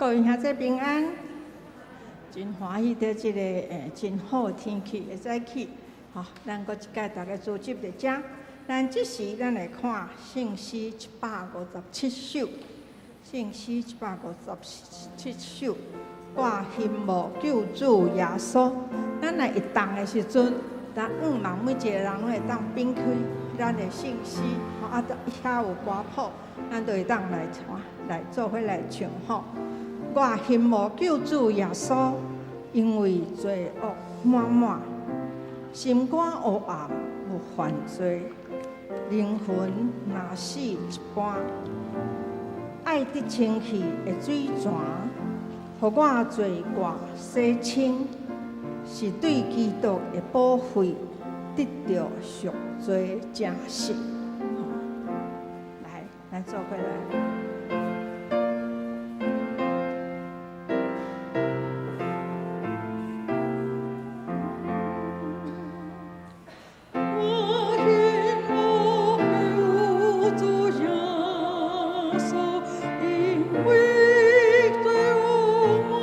各位兄弟平安，真歡喜佇這個真好的天氣會早起，吼，咱閣一擺大家聚集佇遮。咱這時咱來看聖詩157首，聖詩一百五十七首，我欣慕救主耶穌。咱來移動的時陣，咱向望每一個人攏會當展開咱的聖詩，吼啊，遐有歌譜，咱都會當來看，來做伙來唱吼。我欣慕救主耶穌，因為罪惡滿滿，心肝黑暗有犯罪，靈魂若死一般，愛得清氣的水泉，予我罪過洗清，是對基督的寶血得著贖罪證實。來，咱做伙來。我欣慕救主耶穌，因為罪惡滿滿，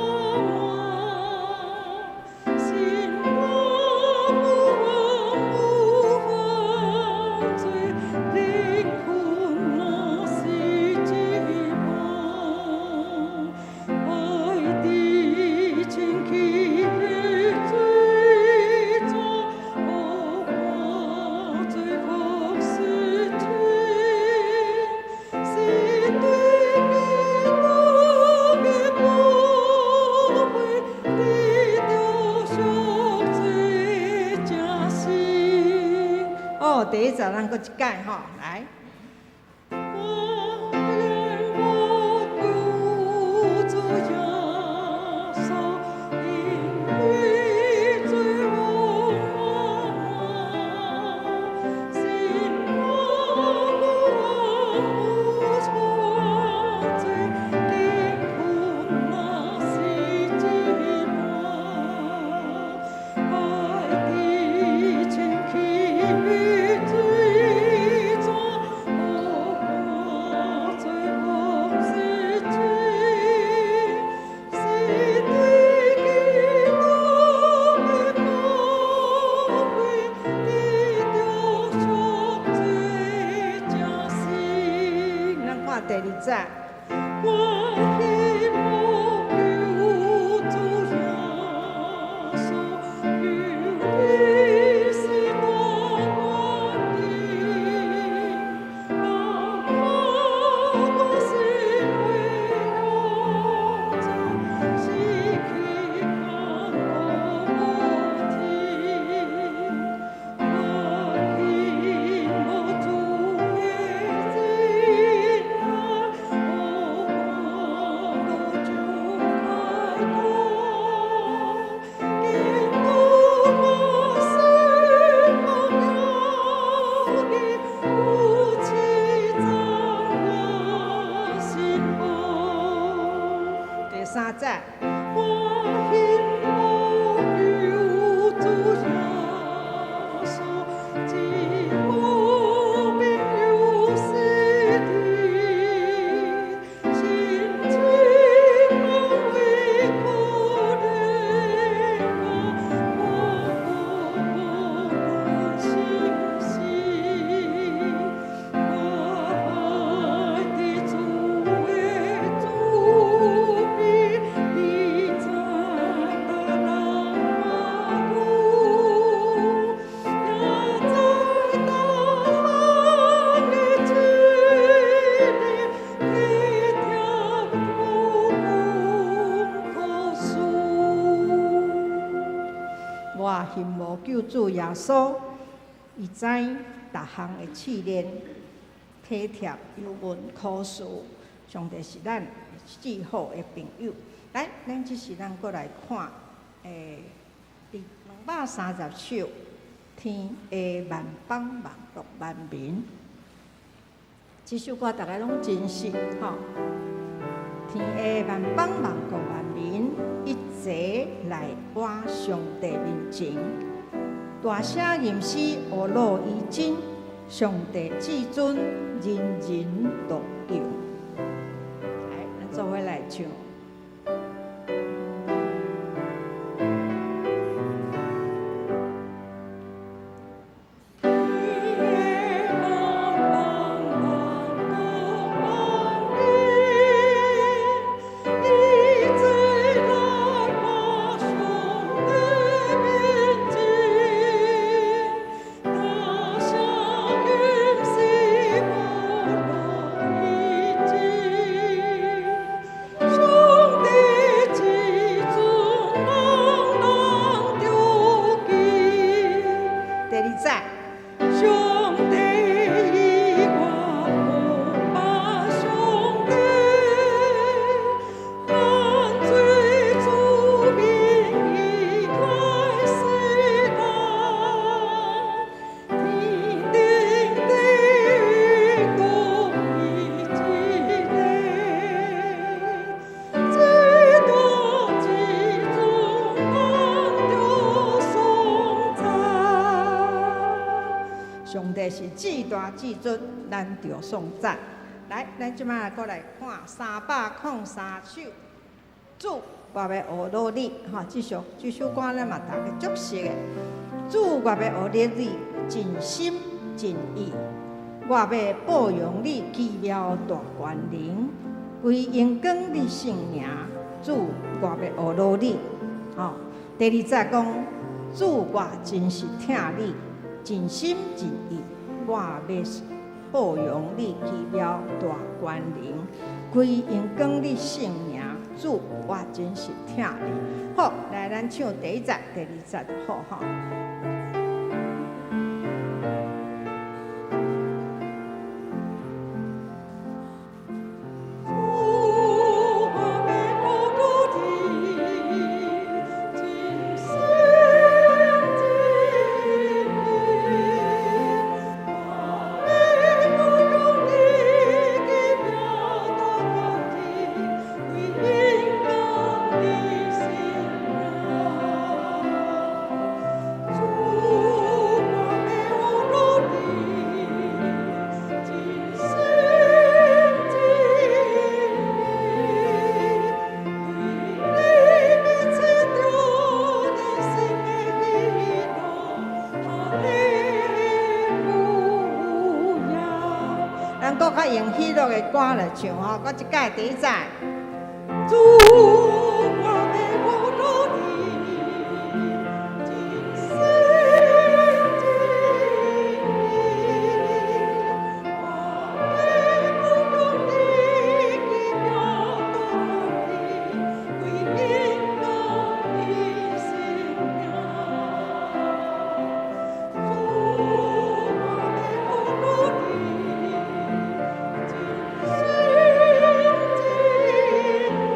心肝黑暗有犯罪，靈魂若死一般，愛得清氣的水泉，予我罪福洗清，是對基督的寶血得著贖罪證實。哦，第一節咱閣一擺吼，來。我欣慕救主耶穌，因為罪惡滿滿，心肝黑暗有犯罪，靈魂若死一般，愛得清氣的水泉，予我罪福洗清，是對基督的寶血得著贖罪證實。咱看第二節。我欣慕救主耶穌，求你賜大權柄，放我心為勇者，死去看顧天。我欣慕主的真愛，予我路就開拓，堅固我心無搖移，武器藏我心腹。第三節。我欣慕救主耶穌，這無邊有死地，心情安慰可憐我，我不關心事，我愛的主的主庇，伊知大人馬路，也知大項的試煉，體貼無窮可數。我欣慕救主耶穌，伊知逐項的試煉，體貼憂悶苦事。上帝是咱至好的朋友。來，咱這時咱閣來看，佇230首，天下萬邦萬國萬民。這首歌大家攏真熟吼。天下萬邦萬國萬民一齊來倚上帝面前，大聲吟詩，呵咾伊真，上帝至尊，人人都救。來，咱做伙來唱。是至大至尊，咱著頌讚。來，咱這擺閣來看303首，主，我欲學努力，吼，這首歌咱嘛逐家足熟的。主，我欲學你，盡心盡意，我欲報揚你奇妙大權能，歸榮光你聖名。主，我欲學努力，吼。第二節講，主，我真實疼你，盡心盡意，我欲報揚你奇妙大權能，歸榮光你聖名。主，我真實疼你。好，來，咱唱第一節、第二節就好吼。主，我欲學你，盡心盡意，我欲報揚你奇妙大權能，歸榮光你聖名。主，我欲學你，盡心盡意，對你密切著人生的喜樂，哈利路亞。咱閣較用喜樂的歌來唱吼，閣一擺第一節。主，我欲學你，盡心盡意，我欲報揚你奇妙大權能，歸榮光你聖名。主，我欲學你，盡心盡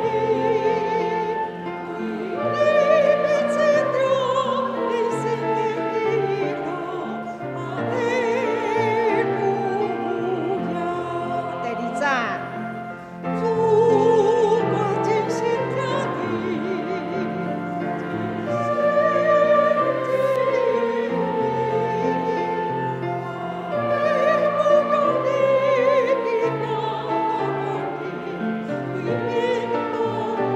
意，對你密切著人生的喜樂，哈利路亞。第二節。主，我真實疼你，盡心盡意，我欲報揚你奇妙大權能，歸榮光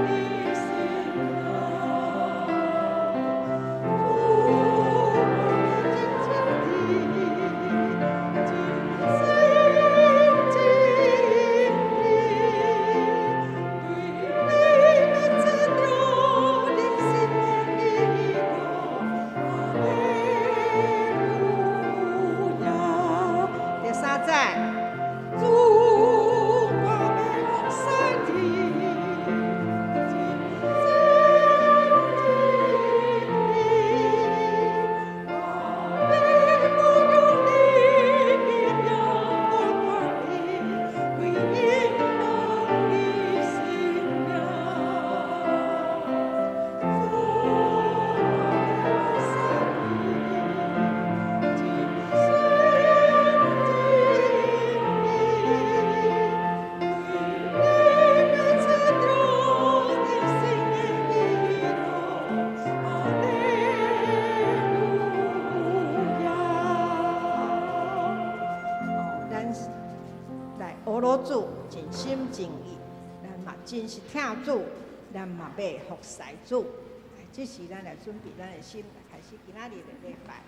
你聖名。主，我真疼你，盡心盡意，對你密切著人生的喜樂，哈利路亞。第三節。主，我欲服侍你，盡心盡意，我欲報揚你奇妙大權能，歸榮光你聖名。主，我欲服侍你，盡心盡意，對你密切著人生的喜樂，哈利路亞。咱來學老主，盡心盡意，咱嘛真實疼主，咱嘛欲服侍主。這時咱來準備咱的心，來開始今仔日的禮拜。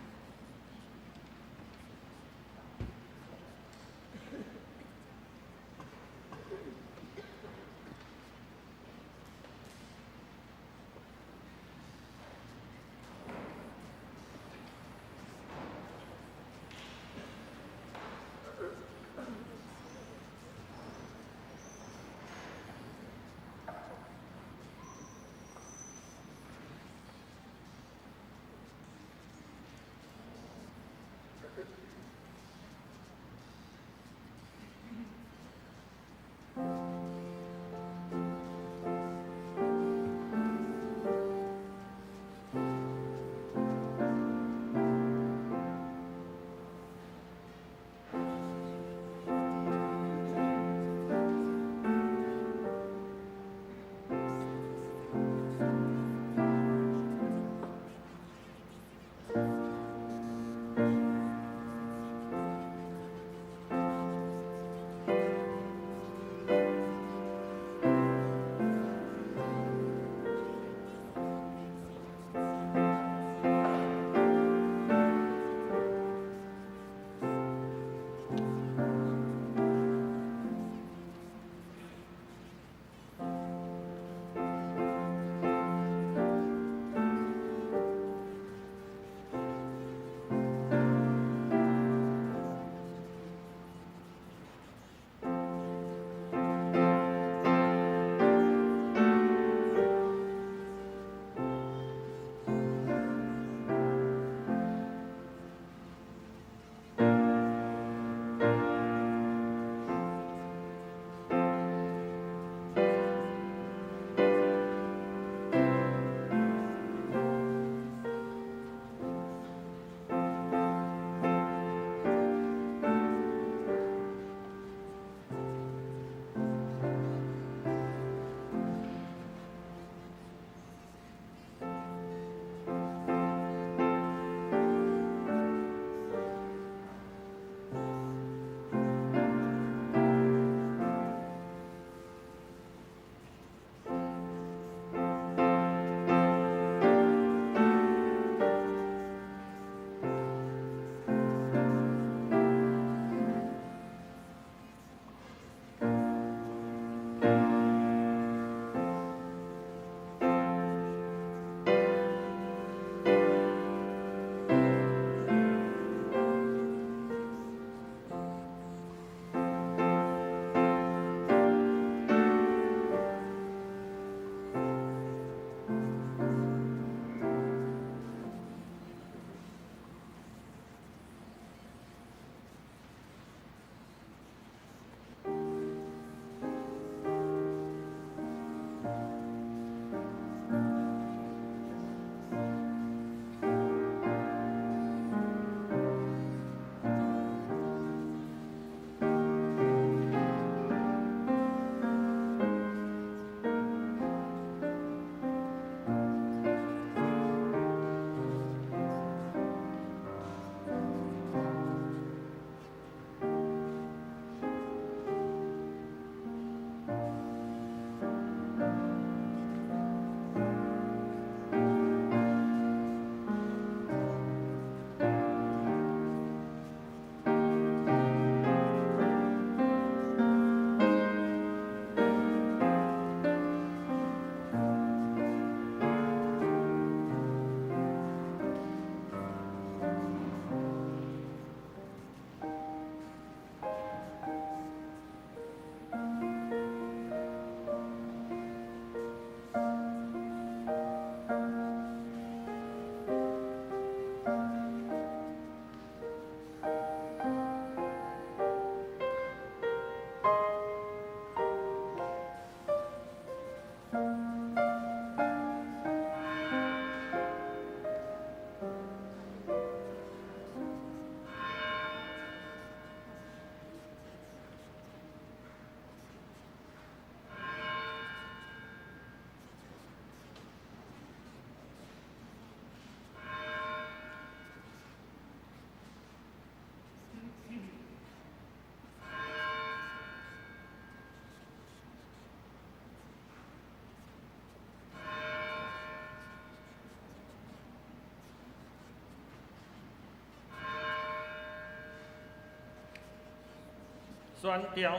宣召。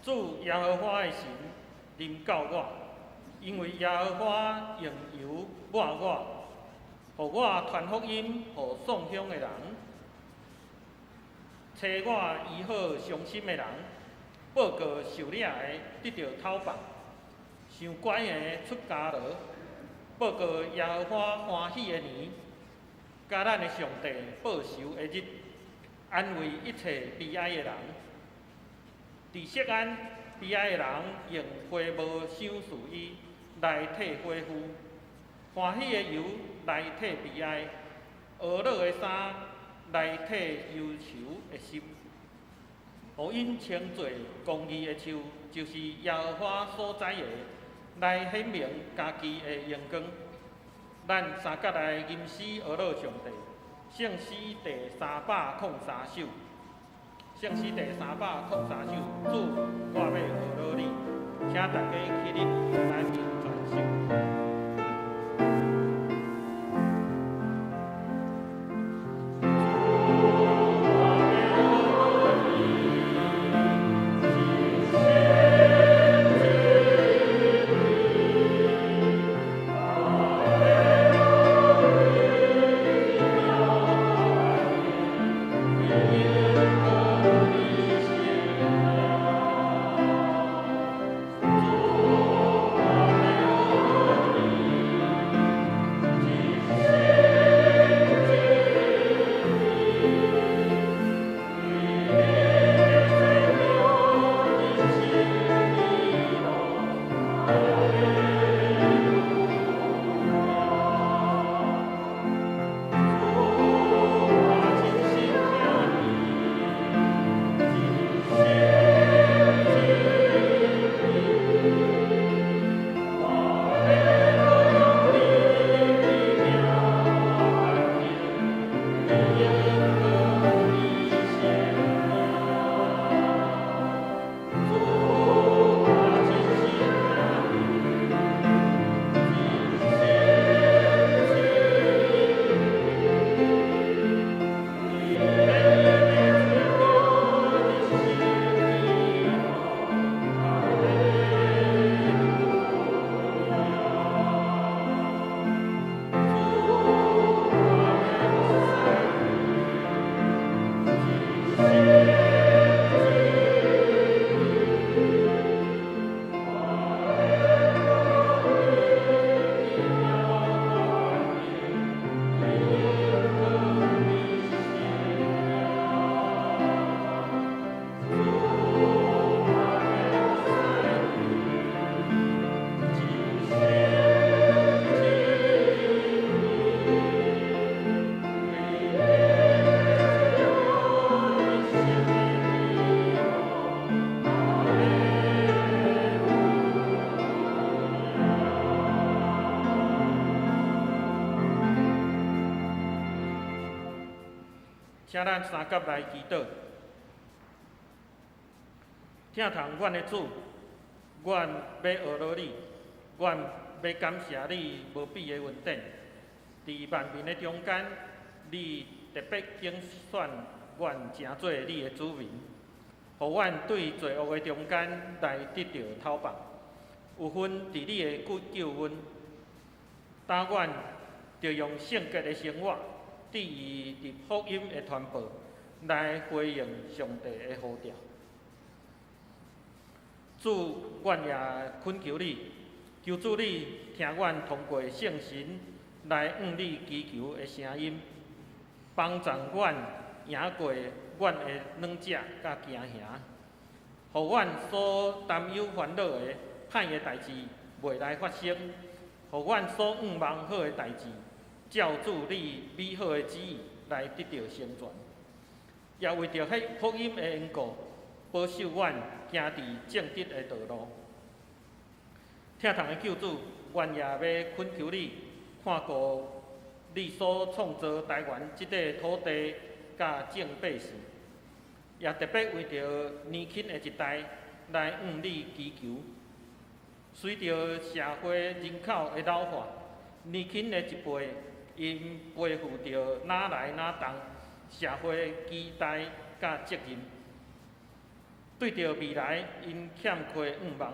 主耶和華的神臨到我，因為耶和華用油抹我，予我傳福音予喪鄉的人，揣我醫好傷心的人，報告受掠的得著討放，受關的出監牢，報告耶和華歡喜的年，佮咱的上帝報仇的日，安慰一切悲哀的人。佇錫安悲哀的人用花帽賞賜伊來替火夫，歡喜的油來替悲哀，呵咾的衫來替憂愁的心。予𪜶稱做公義的樹，就是耶和華所栽的，來顯明家己的榮光。咱三佮來吟詩呵咾上帝，聖詩第303首。聖詩第303首，主，我欲呵咾你，請大家起立來吟全首。請咱三佮來祈禱。疼痛阮的主，阮欲呵咾你，阮欲感謝你無比的恩典。佇萬民的中間，你特別揀選阮成做你的子民，予阮對罪惡的中間來得著討放，有份佇你的救恩。教阮著用聖潔的生活，致意佇福音的傳播，來回應上帝的呼召。主，阮也懇求你，求主你聽阮通過聖神來向你祈求的聲音，幫助阮贏過阮的軟弱佮驚嚇，予阮所擔憂煩惱的歹的代誌袂來發生，予阮所向望好的代誌，照主你美好的旨意來得著成全，也為著彼福音的緣故，保守阮行佇正直的道路。疼痛的救主，阮也欲懇求你，看顧你所創造台灣這塊土地佮眾百姓，也特別為著年輕的一代來向你祈求。隨著社會人口的老化，年輕的一輩𪜶背負著哪來哪重社會期待佮責任，對著未來，𪜶欠缺願望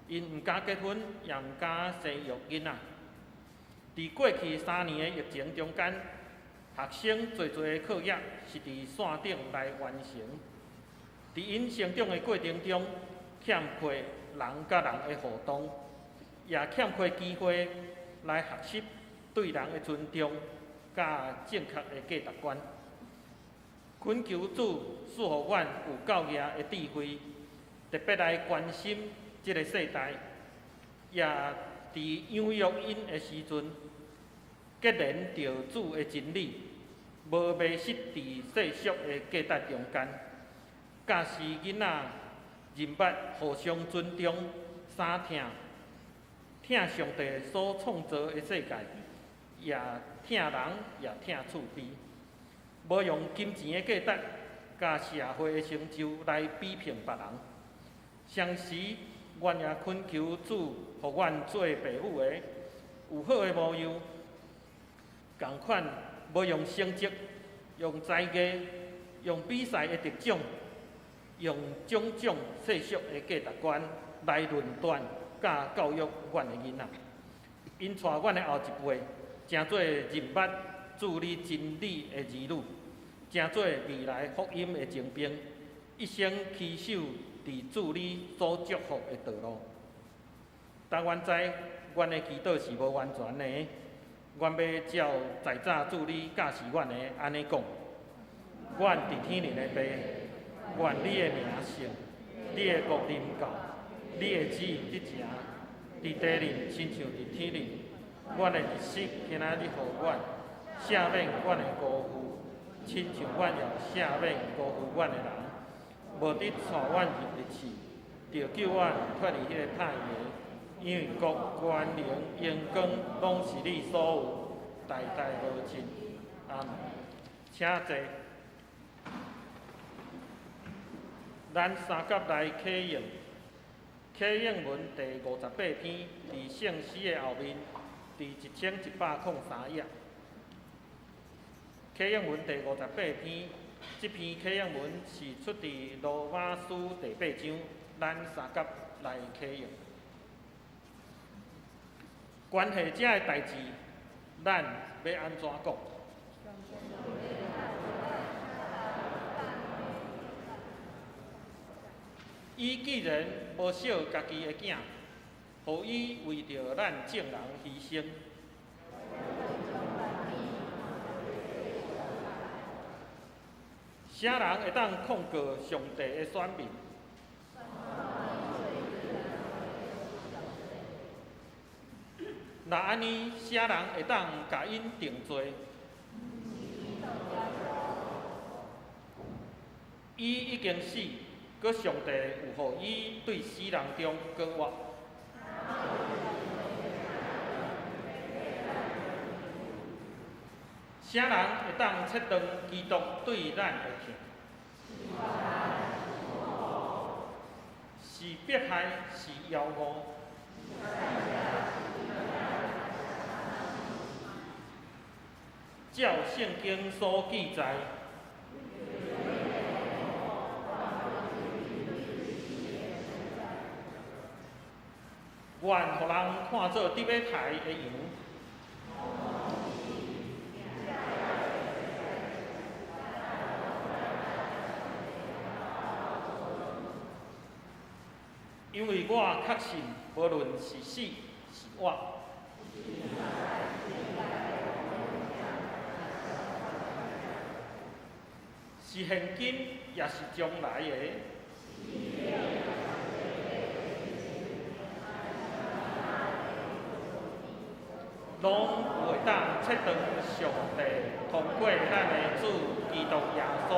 ，𪜶毋敢結婚，也毋敢生育囡仔。佇過去3年的疫情中間，學生濟濟的課業是佇線頂來完成。佇𪜶成長的過程中，欠缺人佮人的互動，也欠缺機會來學習對人的尊重佮正確的價值觀。懇求主賜予阮有夠額的智慧，特別來關心這个世代，也佇養育𪜶的時陣，結連著主的真理，無迷失佇世俗的價值中間，教示囡仔認捌互相尊重、三疼，疼上帝所創造的世界，也疼人，也疼厝邊。無用金錢的價值，佮社會的成就來比評別人。同時，阮也懇求主，予阮做爸母的有好的模樣，仝款無用成績、用才藝、用比賽的得獎、用種種世俗的價值觀來論斷佮教育阮的囡仔。𪜶帶阮的後一輩，成做認捌主你真理的兒女，成做未來福音的精兵，一生持守佇主你所祝福的道路。但阮知，阮的祈禱是無完全的，阮欲照在早主你教示阮的按呢講：阮佇天頂的父，願你的名聖，你的國臨到，你的旨意執行，佇地裡親像佇天頂。阮的日食今仔日予阮，赦免阮的辜負，親像阮也赦免辜負阮的人。無得帶阮入日試，著救阮脫離彼个歹的。因為國、權能、榮光，攏是你所有，代代無盡。阿們。請坐。咱三甲來啟應，啟應文第58篇，佇聖詩的後面，佇1103頁。啟應文第58篇，這篇啟應文是出佇羅馬書第八章，咱三甲來啟應。關係這个代誌，咱欲按怎講？伊既然無惜家己的囝，予伊為著咱眾人犧牲。啥人會當控告上帝的選民？若按呢，啥人會當共𪜶定罪？伊已經死，閣上帝有予伊對死人中閣活。啥人會當切斷基督對咱的疼？是迫害，是枵餓？照聖經所記載，願予人看做得欲刣的羊。因為我確信，無論是死是活，是現今也是將來的，攏袂當切斷上帝通過咱的主基督耶穌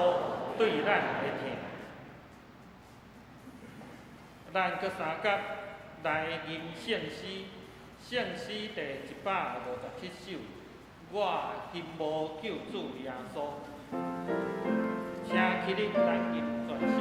對咱的疼。咱閣三甲來吟聖詩，聖詩第157首，我欣慕救主耶穌。請起立，咱吟全首。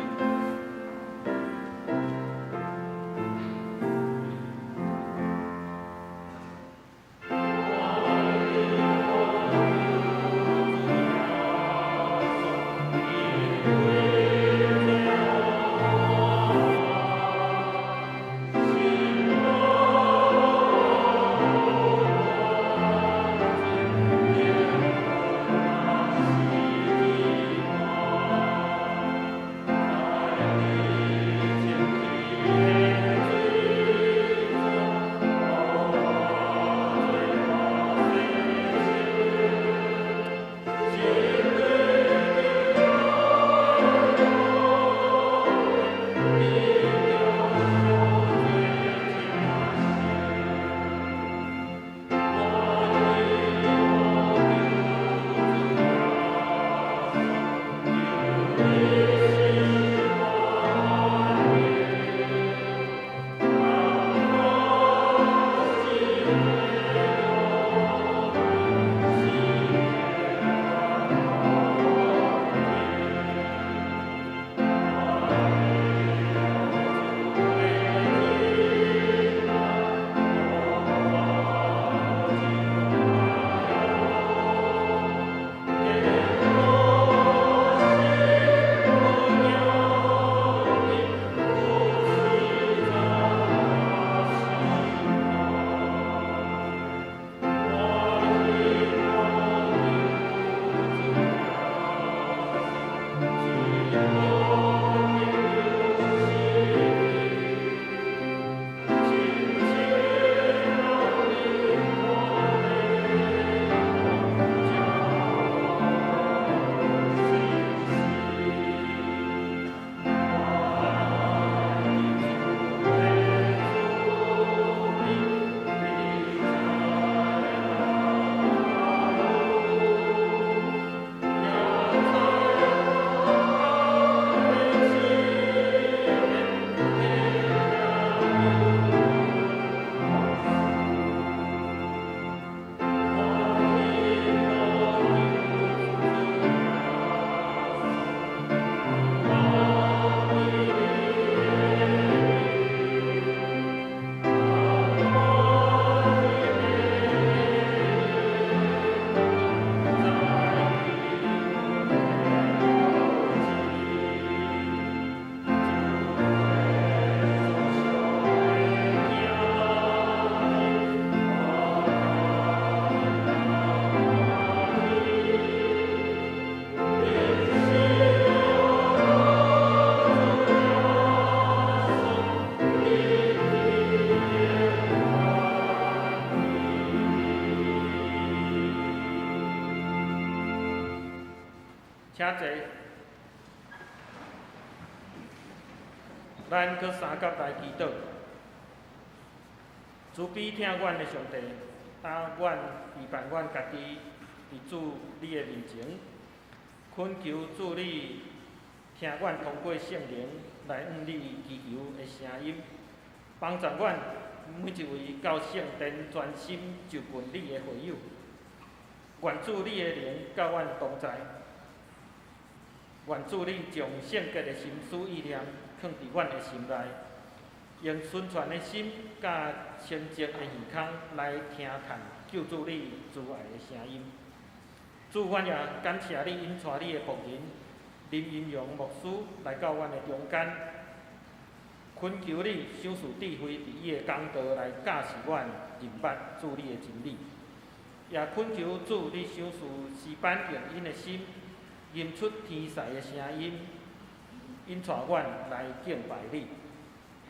請坐。咱閣相佮來祈禱。慈悲疼阮的上帝，當阮預辦阮家己佇主你的面前，懇求主你聽阮通過聖靈來向你祈求的聲音，幫助阮每一位到聖殿專心就近你的會友。願主你的靈佮阮同在，願主你將聖潔的心思意念囥佇阮的心內，用純全的心佮清淨的耳孔來聽探救主你慈愛的聲音。主，阮也感謝你引帶你的僕人林英陽牧師來到阮的中間，懇求你賞賜智慧，佇伊的講道來教示阮認捌主你的真理。也懇求主你賞賜詩班用𪜶的心，吟出天使的聲音，引帶阮來敬拜你。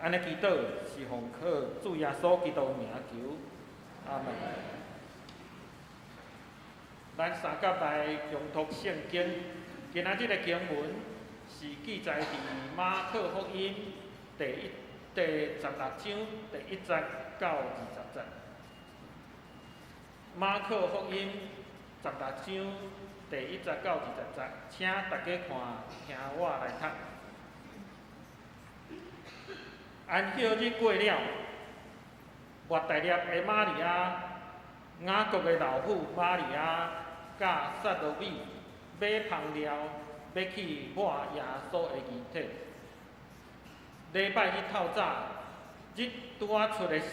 按呢祈禱是奉靠主耶穌基督的名求，阿門。咱相佮來共讀聖經，今仔日的經文是記載佇馬可福音第十六章第一節到20節。馬可福音十六章第一節到20節，請大家看，聽我來讀。安息日過了，抹大拉的瑪利亞、雅各的老母瑪利亞，佮撒羅米買香料，欲去抹耶穌的遺體。禮拜日透早，日拄仔出的時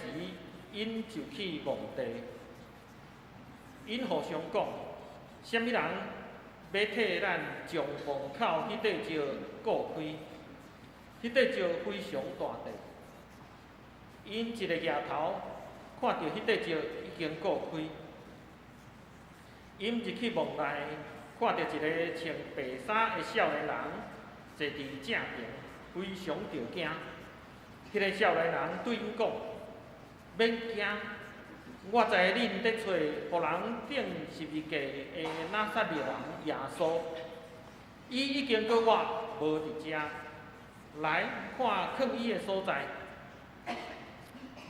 ，𪜶就去墓地。𪜶互相講：啥物人欲替咱將墓口彼塊石割開？彼塊石非常大塊。𪜶一个舉頭，看著彼塊石已經割開。𪜶入去墓內，看著一个穿白衫的少年人坐佇正爿，非常著驚。彼个少年人對𪜶講：免驚，我知恁佇揣予人釘十字架的拿撒勒人耶穌，伊已經閣活，無佇遮。來看囥伊的所在。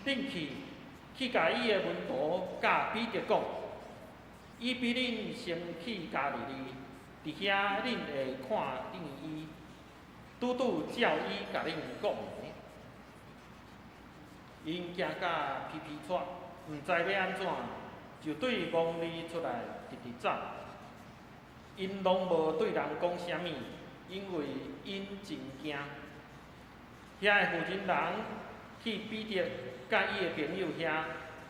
恁去，去共伊的門徒佮彼得講，伊比恁先去加利利，佇遐恁會看見伊，拄拄照伊共恁講的。𪜶驚甲皮皮掣，毋知欲按怎，就對墓裡出來，直直走。𪜶攏無對人講啥物，因為𪜶真驚。遐个負責人去彼得佮伊的朋友遐，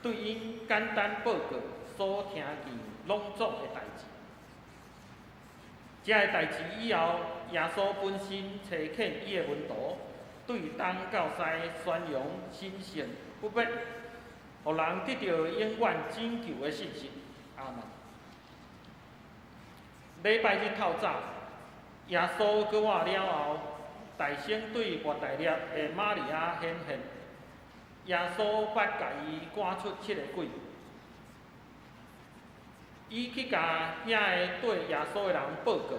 對𪜶簡單報告所聽見攏總的代誌。這个代誌以後，耶穌本身差遣伊的門徒，對東到西宣揚神聖不滅，予人得著永遠拯救的信息。阿門。禮拜日透早，耶穌閣活了後，大聲對抹大拉的瑪利亞顯現。耶穌捌共伊趕出七个鬼。伊去共遐个綴耶穌的人報告，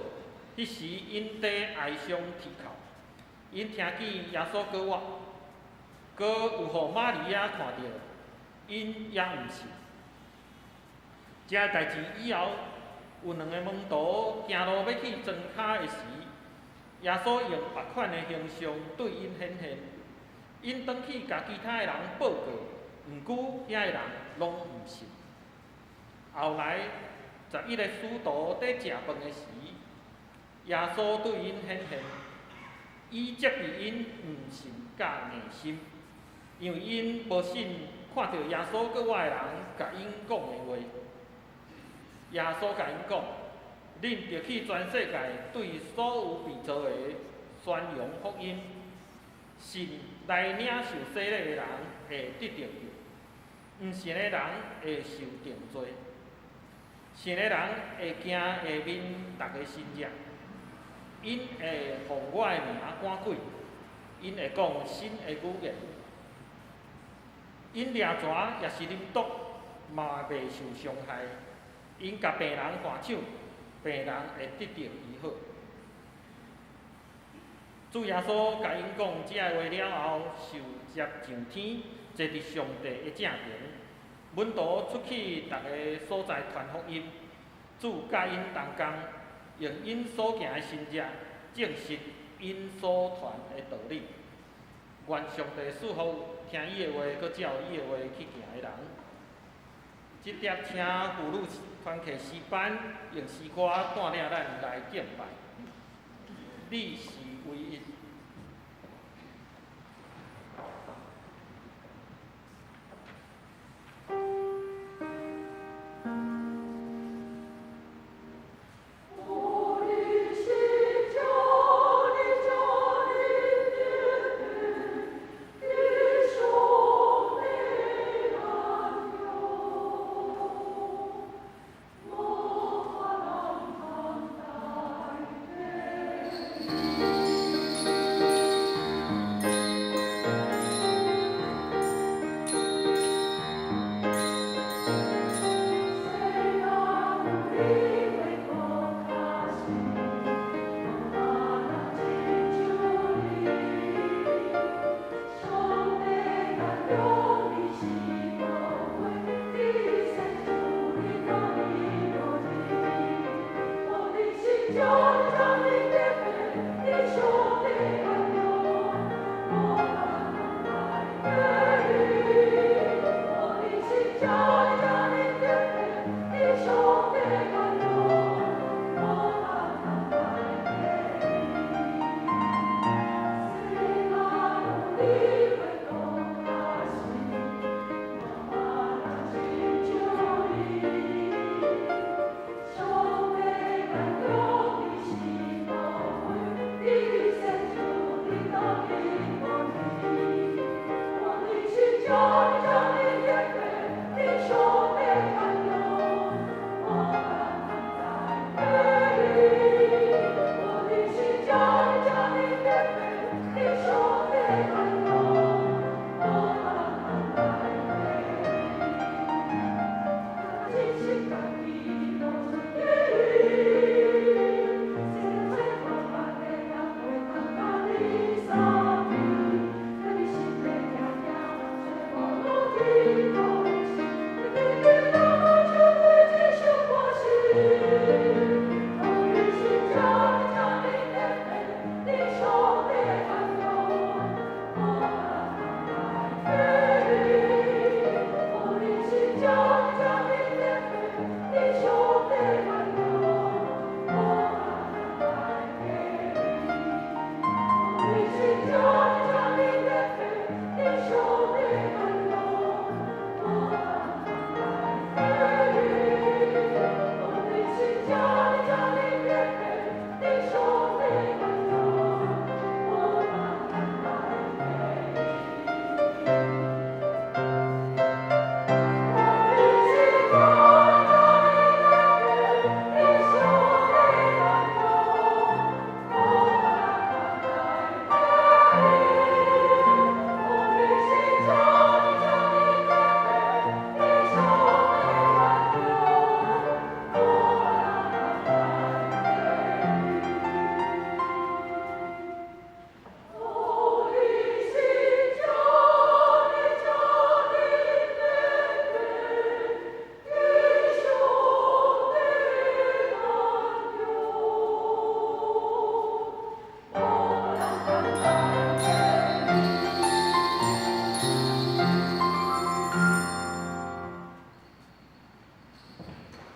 彼時𪜶佇哀傷啼哭。𪜶聽見耶穌閣活，閣有予瑪利亞看著，𪜶猶毋信。這个代誌以後，有兩个門徒行路欲去莊跤的時，耶穌用別款的形象對𪜶顯現。𪜶轉去共其他的人報告，毋過遐个人攏毋信。後來，11个使徒佇食飯的時，耶穌對𪜶顯現，伊責備𪜶毋信佮硬心，因為𪜶無信看著耶穌閣活的人共𪜶講的話。耶穌共𪜶講：恁著去全世界對所有被造的宣揚福音，信來領受洗禮的人會得著救，毋信的人會受定罪。信的人會行下面六个神跡，𪜶會奉我的名趕鬼，𪜶會講新的語言，𪜶掠蛇抑是啉毒，嘛袂受傷害。𪜶共病人按手，病人會得著醫好。主耶穌共𪜶講這个話了後，受接上天，坐佇上帝的正爿。門徒出去逐个所在傳福音，主佮𪜶同工，用𪜶所行的神跡，證實𪜶所傳的道理。願上帝賜福聽伊的話，閣照伊的話去行的人。這碟請婦女團契詩班用詩歌帶領咱來敬拜。你是唯一。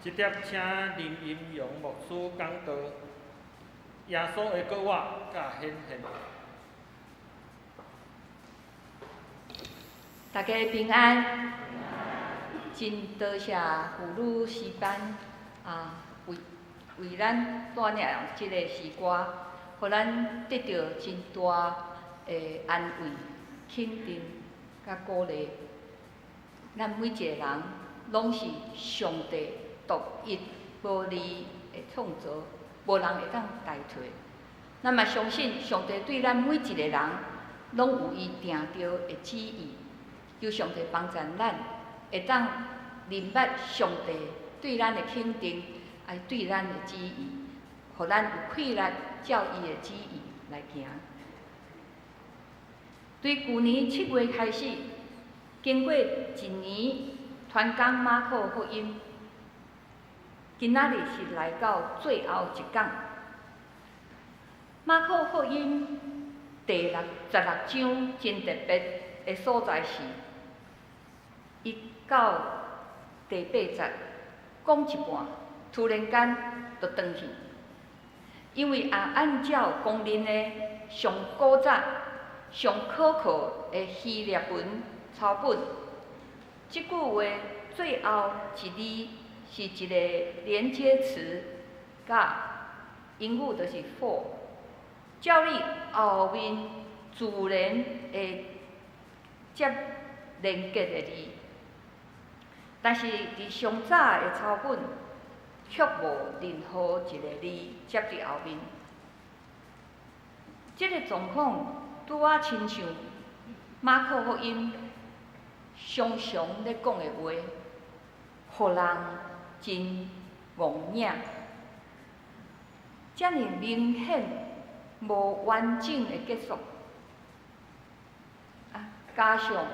這碟請林陰陽牧師講道，耶穌的過我佮顯現。大家平安，真多謝婦女詩班啊，為為咱帶領這个詩歌，予咱得著真大的安慰、肯定佮鼓勵。咱每一个人攏是上帝獨一無二的創造，無人會當代替。咱嘛相信上帝對咱每一個人攏有伊定著的旨意，求上帝幫助咱，會當認捌上帝對咱的肯定，愛對咱的旨意，予咱有氣力照伊的旨意來行。對舊年7月開始，經過一年傳講馬可福音，今仔日是來到最後一講。馬可福音第16章真特別的所在是，伊到第八節講一半，突然間就斷去，因為按按照公認的上古早、上可靠的希臘文抄本，這句話最後一字是一個連接詞，佮英語就是 for，照理後面自然會接連結的字，但是佇上早的抄本卻無任何一個字接佇後面。這個狀況拄仔親像馬可福音常常咧講的話，予人真戇影。遮爾明顯無完整的結束，啊，加上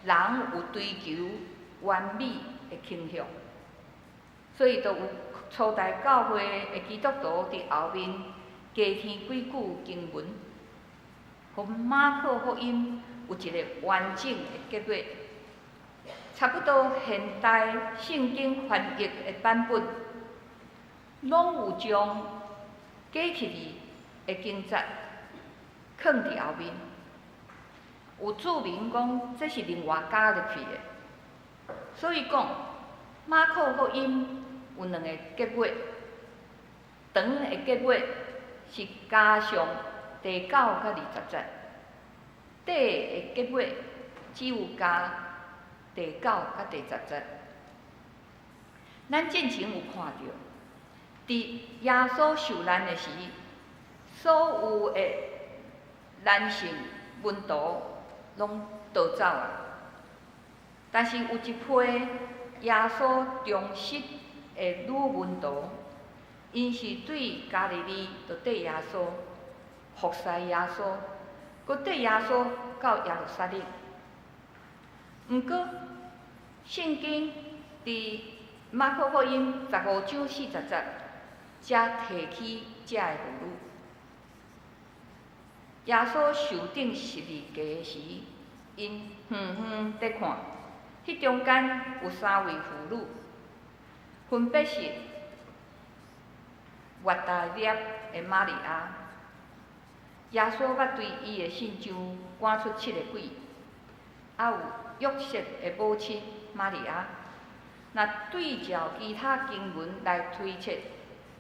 人有追求完美的傾向，所以就有初代教會的基督徒佇後面加添幾句經文，予馬可福音有一個完整的結尾。差不多現代聖經翻譯的版本，攏有將過去字的經節囥佇後面，有注明講這是另外加入去的。所以講，馬可福音有兩個結尾，長的結尾是加上第9佮20節，短的結尾只有加第9佮第10節。咱進前有看著，佇耶穌受難的時，所有的男性門徒攏逃走啊。但是有一批耶穌忠實的女門徒，𪜶是對加利利就綴耶穌，服侍耶穌，閣綴耶穌到耶路撒冷。毋過，聖經佇馬可福音15章40節，才提起這个婦女。耶穌受釘十字架時，𪜶遠遠佇看，彼中間有三位婦女，分別是抹大拉的瑪利亞。耶穌捌對伊的信上趕出七個鬼，還有約瑟的母親瑪利亞。若對照其他經文來推測，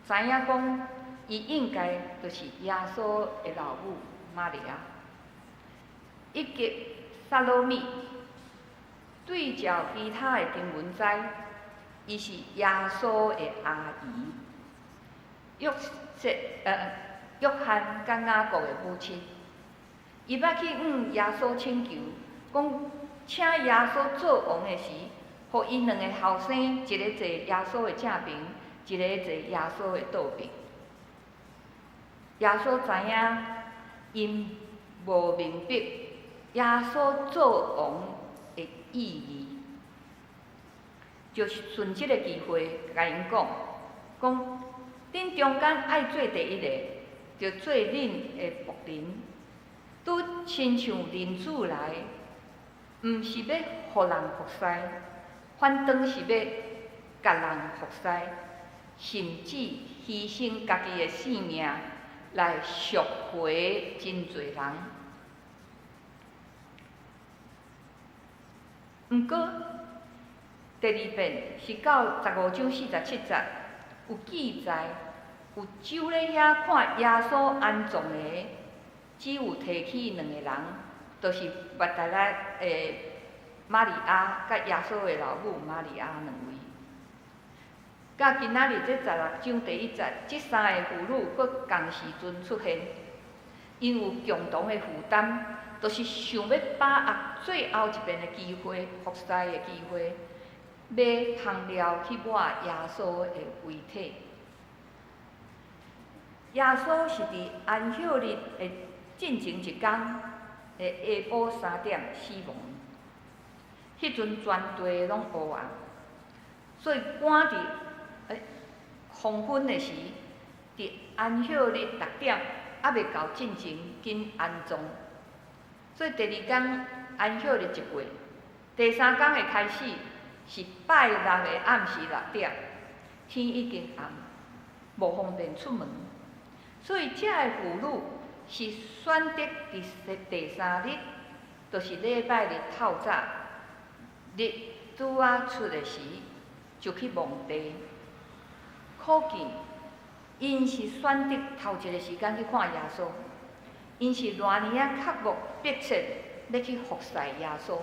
知影講伊應該就是耶穌的老母瑪利亞，以及撒羅米。對照其他的經文知，伊是耶穌的阿姨。約瑟約翰佮雅各的母親，伊捌去向耶穌請求，講請耶穌做王的時，予𪜶兩个後生，一个坐耶穌的正爿，一个坐耶穌的倒爿。耶穌知影𪜶無明白耶穌做王的意義，就趁這个機會共𪜶講，講恁中間愛做第一个，就做恁的僕人，拄親像人子來，毋是欲予人服侍，反轉是欲共人服侍，甚至犧牲家己的性命來贖回真濟人。毋過，第二遍是到15章47節有記載，有守咧遐看耶穌安葬的，只有提起兩个人，就是抹大拉的瑪利亞佮耶穌的老母瑪利亞兩位。佮今仔日這16章第1節，這三个婦女閣仝時陣出現，𪜶有共同的負擔，就是想欲把握最後一遍的機會，服侍的機會，買香料去抹耶穌的遺體。耶穌是佇安息日的進前一工的下晡3點死亡。彼陣全地攏烏暗，所以趕佇黃昏的時，佇安息日6點猶未到進前，緊安葬。所以第二工安息日一過，第三工的開始是拜六的暗時六點，天已經暗，無方便出門。所以這个婦女是選擇佇第三日，就是禮拜日透早，日拄仔出的時，就去墓地。可見，𪜶是選擇頭一个時間去看耶穌，𪜶是偌爾仔刻目迫切欲去服侍耶穌。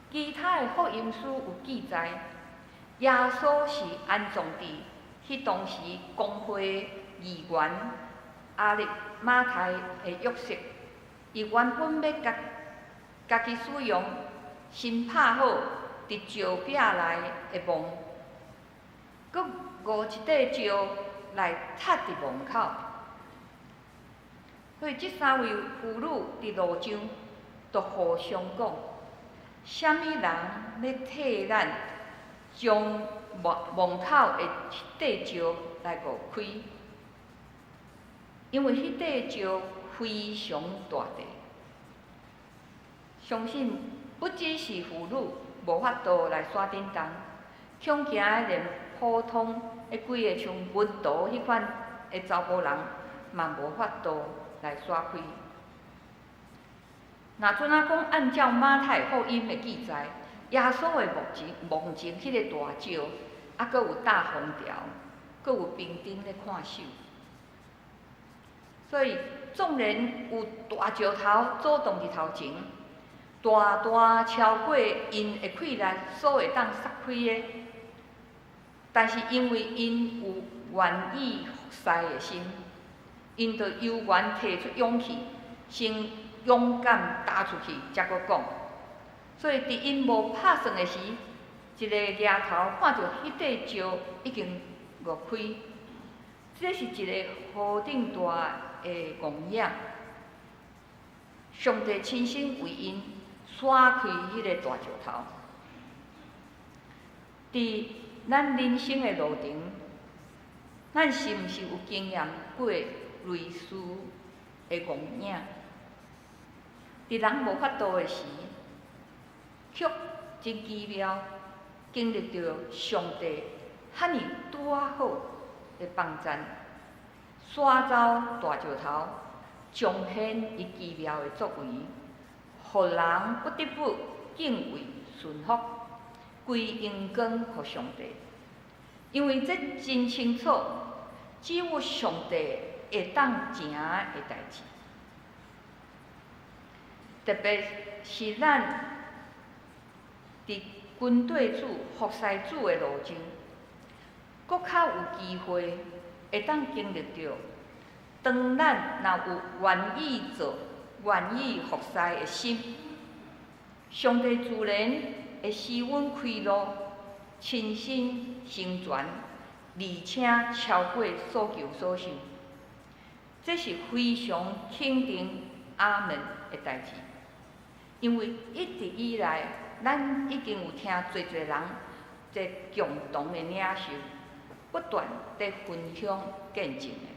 其他的福音書有記載，耶穌是安葬佇彼當時公會議員亞利馬太的約瑟，伊原本欲共家己使用新拍好佇石壁內的墓，閣糊一塊石來插佇墓口。所以這三位婦女佇路上就互相講：啥物人欲替咱將墓墓口的彼塊石來糊開？因為彼塊石非常大塊，相信不只是婦女無法度來山頂擔，恐驚的連普通的幾个像門徒彼款的查埔人嘛無法度來徙開。若陣仔講按照馬太福音的記載，耶穌的墓前墓前彼个大石，猶閣有搭封條，閣有兵丁咧看守。所以，縱然有大石頭阻擋佇頭前，大大超過𪜶的氣力所會當捒開的，但是因為𪜶有願意服侍的心，𪜶就猶原提出勇氣，先勇敢踏出去，才閣講。所以，佇𪜶無拍算的時，一个額頭看著彼塊石已經糊開，這是一个何等大的戇影！上帝親身為𪜶徙開彼个大石頭。佇咱人生的路程，咱是毋是有經驗過類似的戇影？佇人無法度的時，卻真奇妙經歷著上帝遐爾拄仔好的幫贊，徙走大石頭，彰顯伊奇妙的作為，予人不得不敬畏順服，歸榮光予上帝。因為這真清楚，只有上帝會當成的代誌。特別是咱佇跟綴主、服侍主的路上，閣較有機會會當經歷著，當咱若有願意做、願意服侍的心，上帝自然會施阮開路，親身成全，而且超過所求所想。這是非常肯定阿們的代誌，因為一直以來，咱已經有聽濟濟人這共同的領袖不斷佇分享見證的。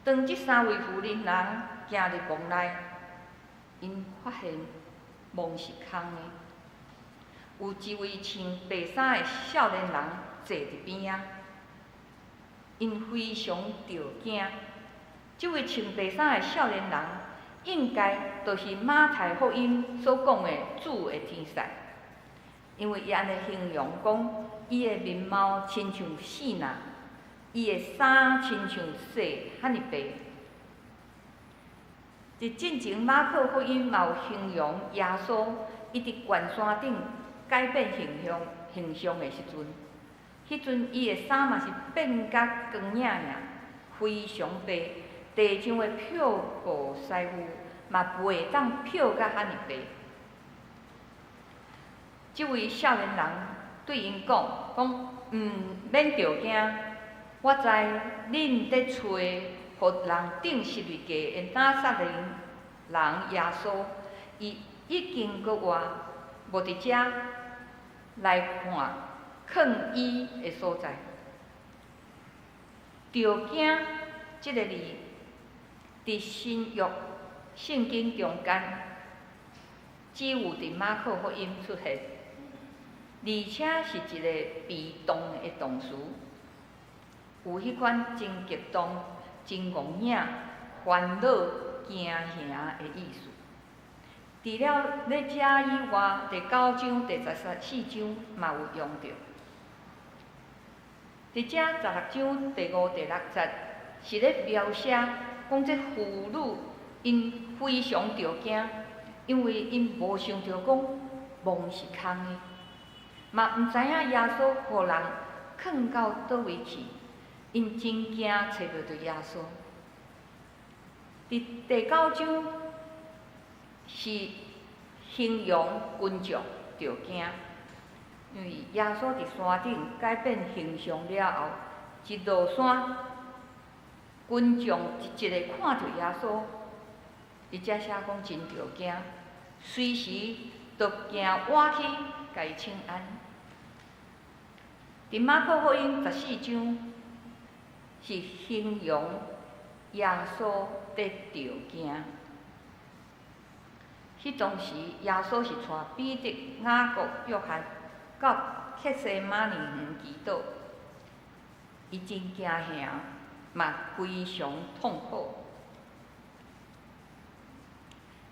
當這三位婦人行入墓內，𪜶發現墓是空的，有一位穿白衫的少年人坐佇邊仔，𪜶非常著驚。這位穿白衫的少年人，應該就是馬太福音所講的主的天使，因為伊按呢形容講，伊的面貌親像爍爁，伊的衫親像雪遐爾白。佇進前馬可福音嘛有形容耶穌，伊佇懸山頂改變形象的時陣，彼陣伊的衫嘛是變甲光影影，非常白。地上的漂布師傅嘛袂當漂甲遐爾白。這位少年人對𪜶講：講毋免著驚，我知恁咧揣予人钉十字架的拿撒勒人耶稣，伊已經復活，無佇遮，來看囥伊的所在。著驚這个字，佇新約聖經中間，只有佇馬可福音出現，而且是一个被動的動詞，有彼款真激動、真戇影、煩惱、驚嚇的意思。除了咧遮以外，第九章、第14章嘛有用著。佇遮16章第五、第六節是咧描寫講這婦女𪜶非常著驚，因為𪜶無想著講墓是空的，嘛毋知影耶穌予人囥到佗位去，𪜶真驚揣無著耶穌。佇第九章是形容群眾著驚，因為耶穌佇山頂改變形象了後，一落山，群眾一一个看著耶穌，佇遮寫講真著驚，隨時都驚倚去共伊請安。佇馬可福音14章是形容耶穌佇著驚。彼當時，耶穌是帶彼得、雅各、約翰到客西馬尼園祈禱，伊真驚嚇，嘛非常痛苦。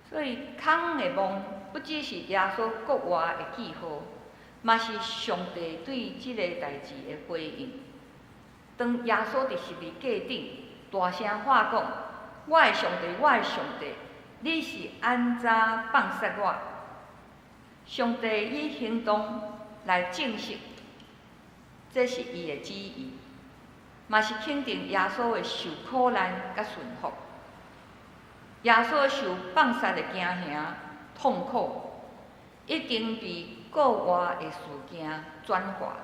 所以，空的墓不只是耶穌復活的記號，嘛是上帝對這个代誌的回應。當耶穌佇十字架頂大聲喊講：我的上帝，我的上帝，你是按怎放殺我？上帝以行動來證實，這是伊的旨意，嘛是肯定耶穌的受苦難佮順服。耶穌受放殺的驚嚇、痛苦，已經被復活的事件轉化。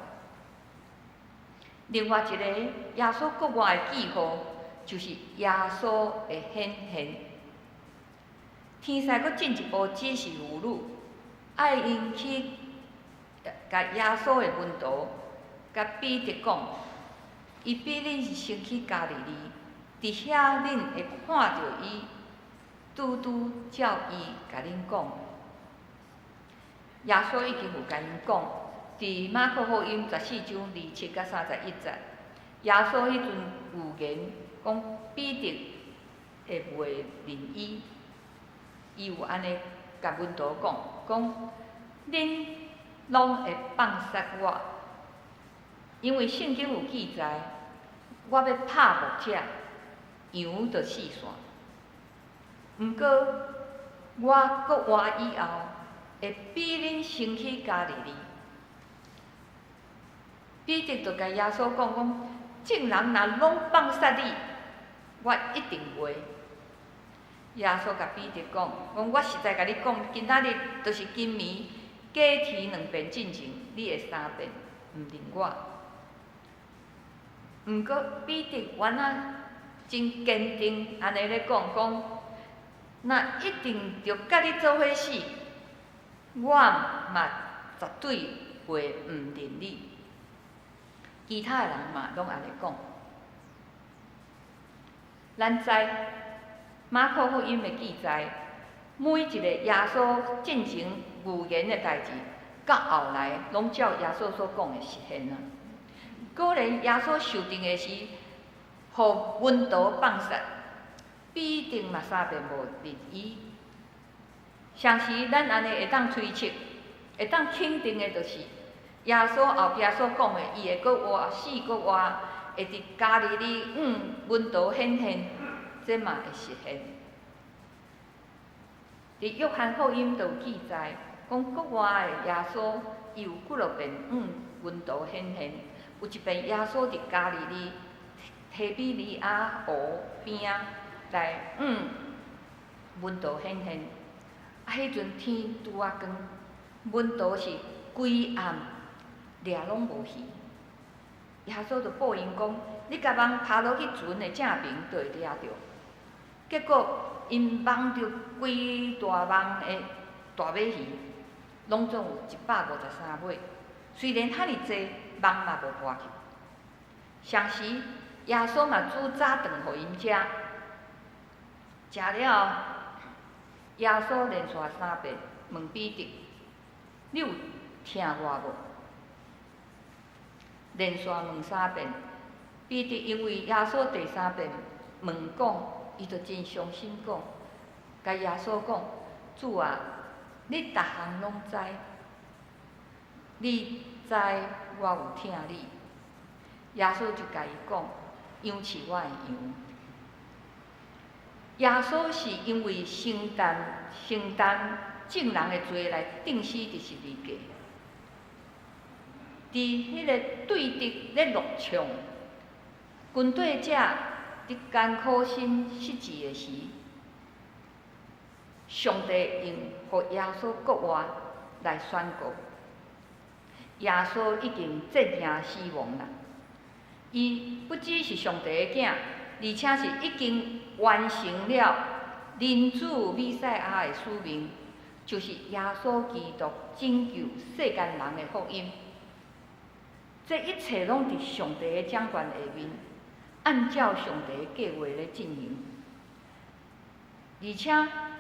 另外一个耶穌復活的記號，就是耶穌的顯現。天使閣進一步指示婦女，愛𪜶去共耶穌的門徒共彼得講，伊比恁先去加利利，佇遐恁會看著伊，拄拄照伊共恁講。耶穌已經有共𪜶講，佇馬可福音14章27佮31節，耶穌彼陣預言講彼得會袂認伊，伊有按呢共門徒講，講恁攏會放殺我，因為聖經有記載，我欲拍牧者，羊就四散。毋過我復活以後，會比恁先去加利利。彼得就共耶穌講講，眾人若攏放殺你，我一定袂。耶穌共彼得講，講我實在共你講，今仔日就是今暝，雞啼兩遍進前，你會三遍毋認我。毋過彼得原來真堅定，按呢咧講講，若一定著佮你做伙死，我嘛絕對袂毋認你。其他的人嘛攏按呢講。咱知馬可福音的記載，每一個耶穌進前預言的代誌，到後來攏照耶穌所講的實現啊。果然耶穌受釘的時，予門徒放殺，彼得嘛三遍無認伊。同時，咱按呢會當推測，會當肯定的，就是耶穌後壁所講的，伊會閣活，死閣活，會佇加利利向門徒顯現，這嘛會實現。佇約翰福音就有記載，講復活的耶穌，伊有幾落遍向門徒顯現。有一遍耶穌佇加利利提比哩亞湖邊仔來向門徒顯現。啊，彼陣天拄仔光，門徒是規暗掠攏無魚。耶穌就報𪜶講，你共網拋落去船的正爿，就會掠著。結果，𪜶網著規大網的大尾魚，攏總有153尾。雖然遐爾濟，網嘛無破去。同時，耶穌嘛煮早頓予𪜶食。食了後，耶穌連續三遍問彼得：你有疼我無？連續問三遍，彼得因為耶穌第三遍問講，伊就真傷心講，共耶穌講：主啊，你逐項攏知，你知我有疼你。耶穌就共伊講：養飼我的羊。耶穌是因為承擔眾人的罪來釘死佇十字架。佇彼个對敵咧落唱，軍隊者佇艱苦身失志的時，上帝用予耶穌復活來宣告，耶穌已經戰贏死亡啦。伊不只是上帝的囝，而且是已經完成了人子彌賽亞的使命，就是耶穌基督拯救世間人的福音。這一切攏佇上帝的掌權下面，按照上帝的計劃咧進行。而且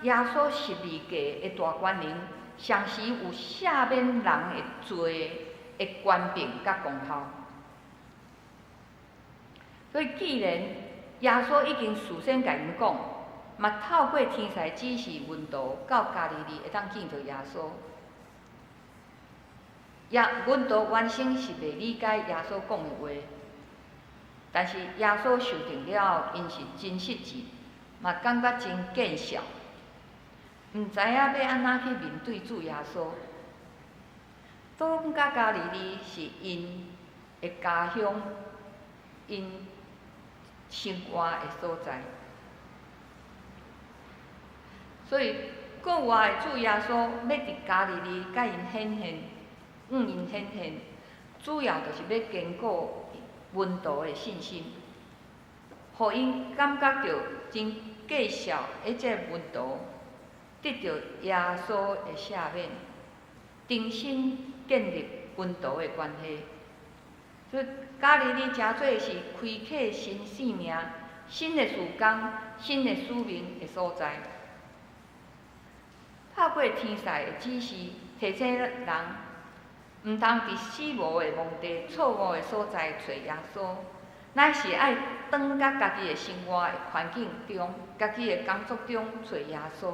耶穌十字架的大權能，同時有赦免人的罪的權柄佮功效。所以，既然耶穌已經事先共𪜶講，嘛透過天使指示門徒到加利利會當見著耶穌。耶門徒原先是袂理解耶穌講的話，但是耶穌受定了後，𪜶是真失志，嘛感覺真見笑，毋知影欲按怎去面對主耶穌。轉到加利利是𪜶的家鄉，𪜶生活的所在，所以復活的主耶穌欲佇加利利共𪜶顯現，向𪜶顯現，主要就是欲堅固門徒的信心，予𪜶感覺著真見笑的這个門徒得著耶穌的赦免，重新建立門徒的關係。所以加利利誠做是開啟新生命、新的事工、新的使命的所在。透過天使的指示，提醒人毋通佇死無的墓地、錯誤的所在揣耶穌，乃是愛轉到家己的生活的環境中、家己的工作中揣耶穌。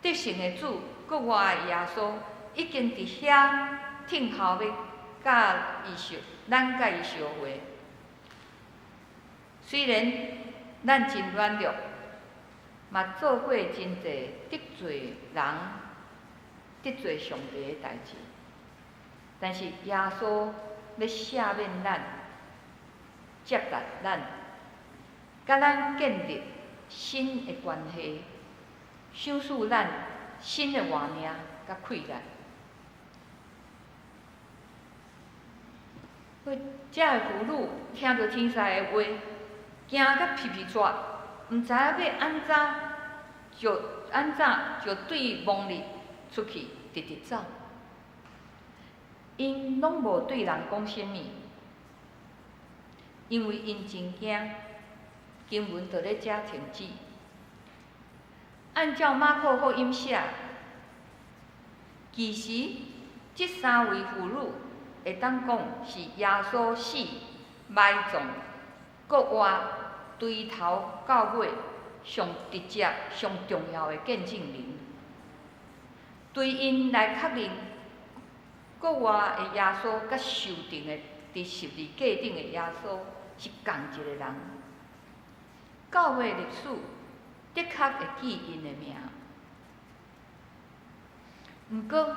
得勝的主，復活的耶穌，已經佇遐等候欲佮伊相，咱佮伊相會。雖然咱真軟弱，嘛做過真濟得罪人、得罪上帝的代誌，但是耶穌欲赦免咱、接納咱，佮咱建立新的關係，賞賜咱新的活命佮氣力。遮个婦女聽著天使的話，驚甲皮皮掣，毋知影欲按怎就對墓裡出去，直直走。𪜶攏無對人講啥物，因為𪜶真驚。經文就咧遮停止。按照馬可福音寫，其實這三位婦女會當講是耶穌死、埋葬、復活，對頭到尾上直接、上重要的見證人。對𪜶來確認復活的耶穌佮受釘的佇十字架頂的耶穌是仝一个人。教會歷史的確會記𪜶的名。毋過，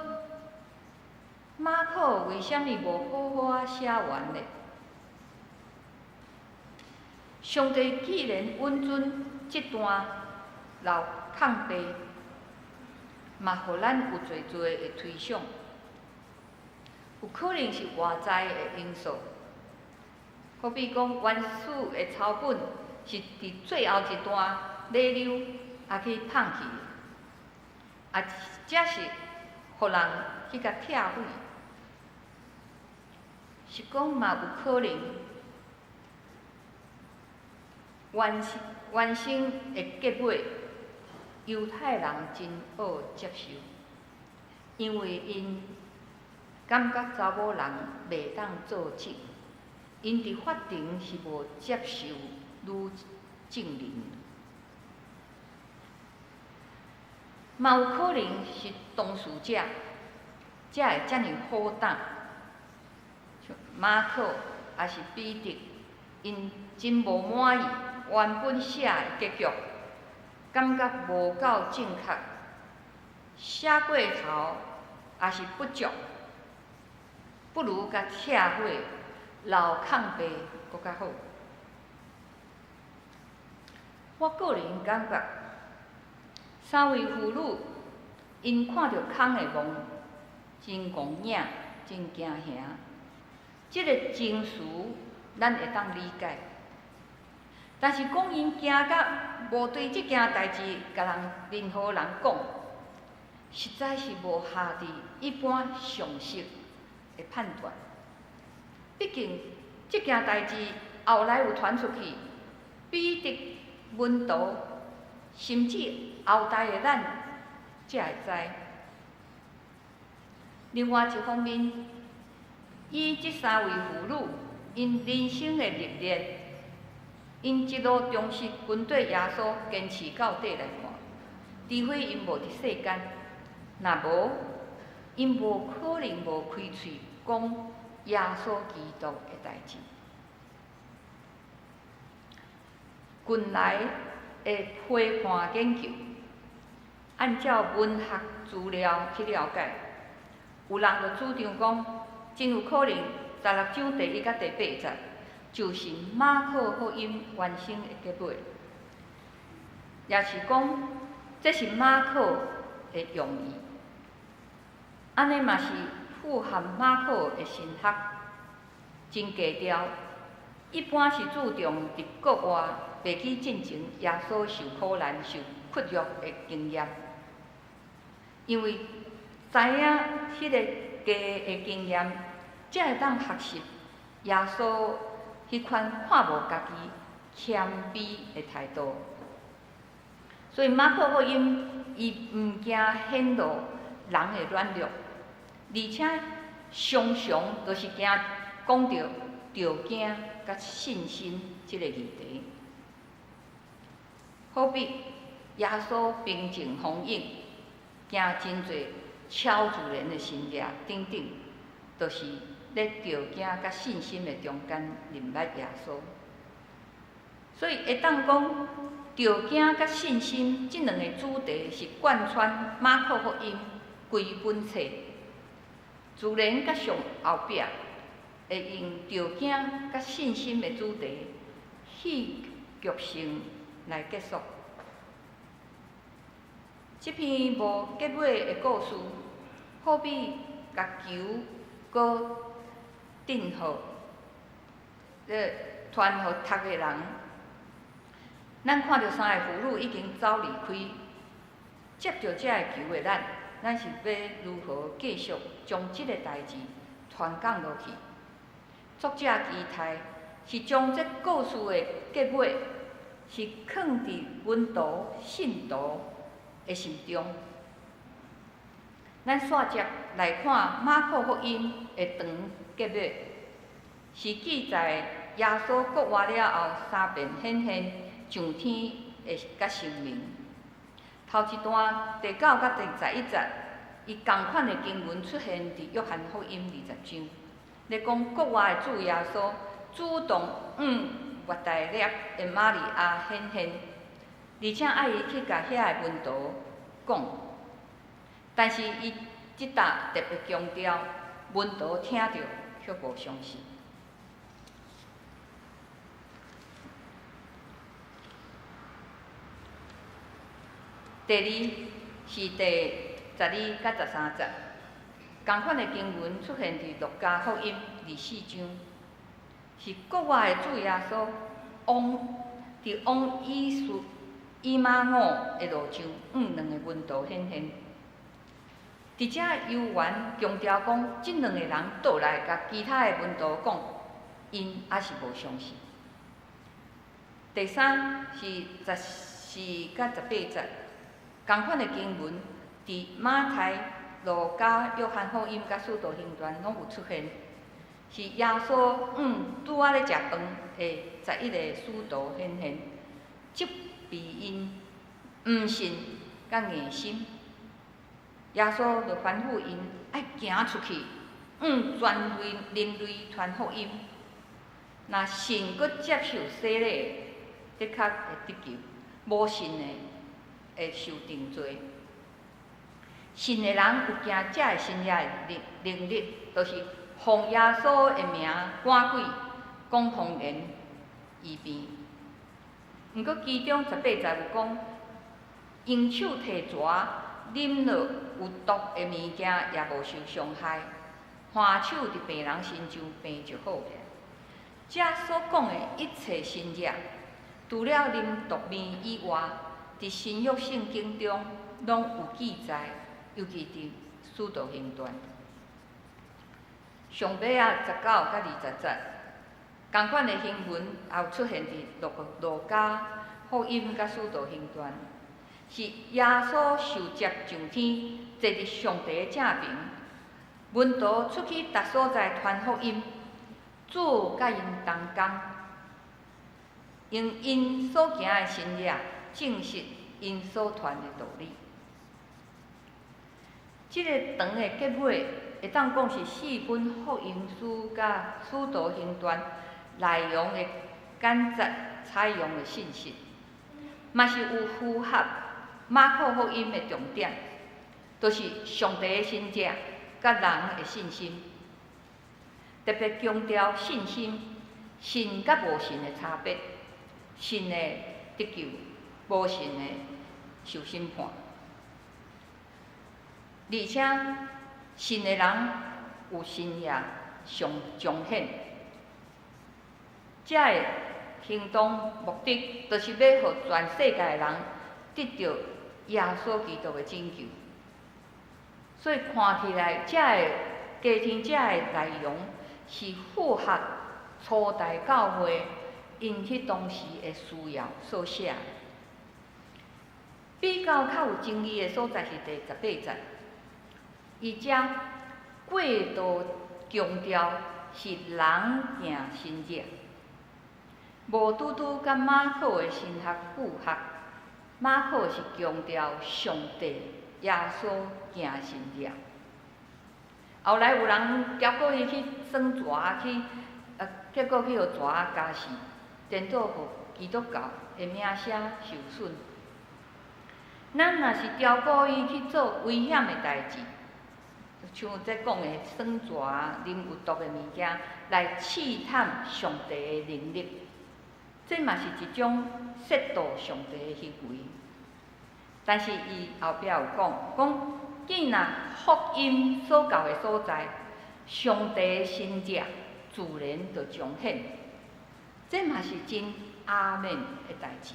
馬可為啥物無好好仔寫完呢？上帝既然允准這段留空白，嘛予咱有濟濟的推想，有可能是外在的因素，好比讲原始的抄本是伫最后一段尾溜啊去放去的，啊，这是予人去共拆毁，是讲嘛有可能原先的结尾，犹太人真恶接受，因为𪜶感觉查某人袂当做证，𪜶伫法庭是无接受女证人。嘛有可能是当事者才会遮尔虎胆，像马可抑是彼得，𪜶真无满意原本写的结局，感觉无够正确，写过头抑是不足，不如共拆毁，留空白阁较好。我个人感觉，三位妇女𪜶看著空的墓，真戆影，真惊吓。这个情绪咱会当理解，但是讲𪜶惊甲无对这件代志共人任何人讲，实在是无合伫一般常识的判断。毕竟这件代志后来有传出去，彼得门徒，甚至后代的咱才会知。另外一方面，以这三位妇女𪜶人生的历练，𪜶一路忠实跟缀耶稣坚持到底来看，除非𪜶无伫世间，若无，𪜶无可能无开喙讲耶稣基督的代志。近来的批判研究，按照文学资料去了解，有人就主张讲，真有可能16章第一佮第八节，就是马可福音原先的结尾，也是讲这是马可的用意。按呢嘛是符合马可的神学，真低调。一般是注重伫国外袂记进前耶稣受苦难、受屈辱的经验，因为知影彼个家的经验，才会当学习耶稣彼款看无家己谦卑的态度。所以马可福音伊毋惊显露人的软弱，而且常常就是惊讲著著惊佮信心这个议题。好比耶稣平静风涌，行真济超自然的神迹等等，就是咧著惊佮信心的中间认捌耶稣。所以会当讲，著惊佮信心这两个主题是贯穿马可福音规本册。自然佮上后壁会用著惊佮信心的主题戏剧性来结束。这篇无结尾的故事，好比共球阁掷予，传予踢的人。咱看著三个妇女已经走离开，接著这个球的咱，咱是欲如何继续将这个代志传讲落去？作者期待是将这故事的结尾是囥伫门徒信徒的心中。咱煞接来看马可福音的长结尾，是记载耶稣复活了后三遍显现上天的佮生命。头一段第九佮第11节，伊仝款的经文出现伫约翰福音20章，咧讲复活的主耶稣主动向抹大拉的玛利亚显现，而且爱伊去共遐个门徒讲。但是伊这搭特别强调，门徒听著却无相信。第二是第12佮13节，仝款的经文出现伫路加福音24章。是國外的主耶穌往佇往以馬忤的路上，向兩个門徒顯現。佇遮猶原強調講，這兩个人倒來共其他的門徒講，𪜶猶是無相信。第三是14佮18節，仝款的經文，佇馬太、路加、約翰福音佮使徒行傳攏有出現，是耶穌向拄仔咧食飯的11个使徒顯現，責備𪜶毋信佮硬心。耶穌就吩咐𪜶愛行出去，向全人類傳福音。若信閣接受洗禮，的確會得救；無信的會受定罪。信的人有行這个神蹟的能力，就是奉耶穌的名趕鬼、講方言、醫病。毋過其中18節有講，用手提蛇，啉落有毒的物件也無受傷害，按手佇病人身上，病就好起來。這所講的一切神蹟，除了啉毒麵以外，佇新約聖經中攏有記載，尤其佇使徒行傳。上尾仔19佮20節，仝款的經文也有出現佇路加福音佮使徒行傳，是耶穌受接上天，坐佇上帝的正爿，門徒出去逐所在傳福音，主佮𪜶同工，用𪜶所行的神蹟證實𪜶所傳的道理。這个長的結尾，會當講是四本福音書佮使徒行傳內容的簡節採用的信息，嘛是有符合馬可福音的重點，就是上帝的神蹟佮人的信心，特別強調信心，信佮無信的差別，信的得救，無信的受審判。而且信的人有神蹟上彰顯，這个行動目的，就是欲予全世界的人得著耶穌基督的拯救。所以看起來，這个加添這个內容是符合初代教會𪜶彼當時的需要所寫的。比較較有爭議的所在是第18節，伊遮過度強調是人行神蹟，無拄拄佮馬可的神學符合。馬可是強調上帝耶穌行神蹟。後來有人結果伊去耍蛇去，結果去予蛇咬死，顛倒予基督教的名聲受損。咱若是刁故意去做危險的代誌，像這講的耍蛇、啉有毒的物件，來試探上帝的能力，這嘛是一種褻瀆上帝的行為。但是伊後壁有講，講見若福音所到的所在，上帝的神蹟自然就彰顯，這嘛是真阿們的代誌。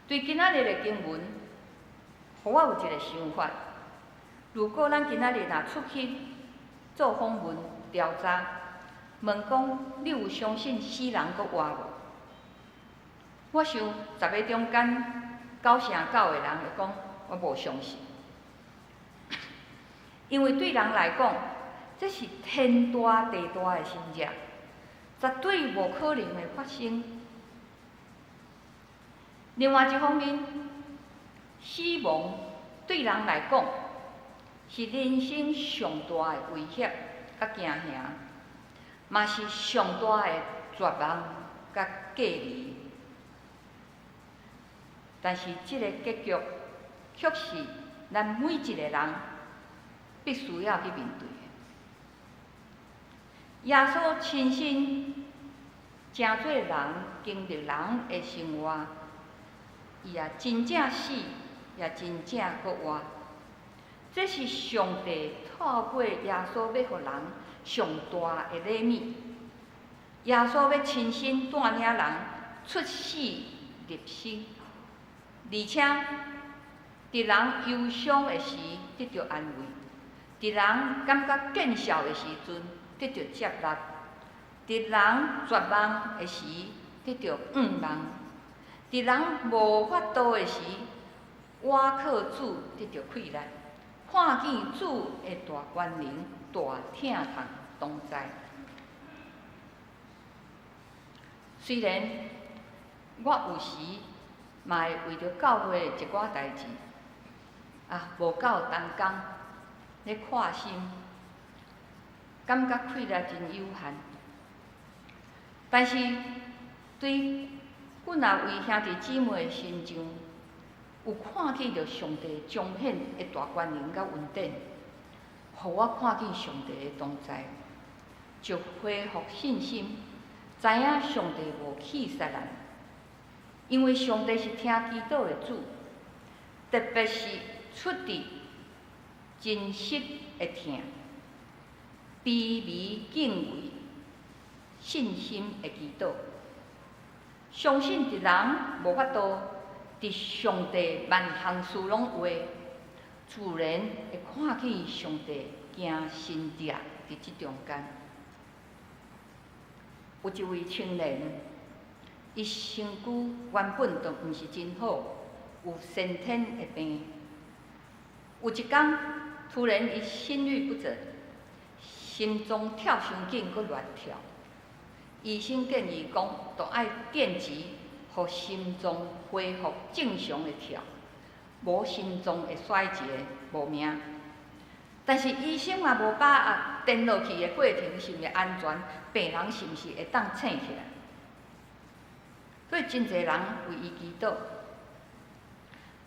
對今仔日的經文，予我有一個想法。如果咱今仔日若出去做訪問調查，問講你有相信死人閣活無？我想10个中間9成9的人會講我無相信，因為對人來講，這是天大地大的神蹟，絕對無可能會發生。另外一方面，死亡對人來講是人生上大的威脅佮驚嚇，嘛是上大的絕望佮隔離。但是這个結局，卻是咱每一个人必須要去面對的。耶穌親身成做人，經歷人的生活，伊也真正死，也真正閣活。這是上帝透過耶穌欲予人上大的禮物。耶穌欲親身帶領人出死入生，而且佇人憂傷的時得著安慰，佇人感覺見笑的時陣得著接納，佇人絕望的時得著向望，佇人無法度的時，倚靠主得著氣力，看見主的大權能、大疼痛同在。雖然我有時嘛會為著教會的一寡代誌，無夠同工咧看心，感覺氣力真有限。但是對幾若位兄弟姊妹的身上，有看見著上帝彰顯的大權能佮恩典，予我看見上帝的同在，就恢復信心，知影上帝無棄殺咱，因為上帝是聽祈禱的主，特別是出佇真實的疼、卑微敬畏、信心的祈禱。相信佇人無法度，佇上帝萬項事攏有的，自然會看見上帝行神蹟佇這中間。有一位青年，伊身軀原本就毋是真好，有先天的病。有一工，突然伊心律不整，心臟跳傷緊，閣亂跳。醫生建議講，著愛電擊，予心臟恢復正常的跳，無心臟會衰竭無命。但是醫生嘛無把握，電落去的過程是毋是安全，病人是毋是會當醒起來？所以真濟人為伊祈禱。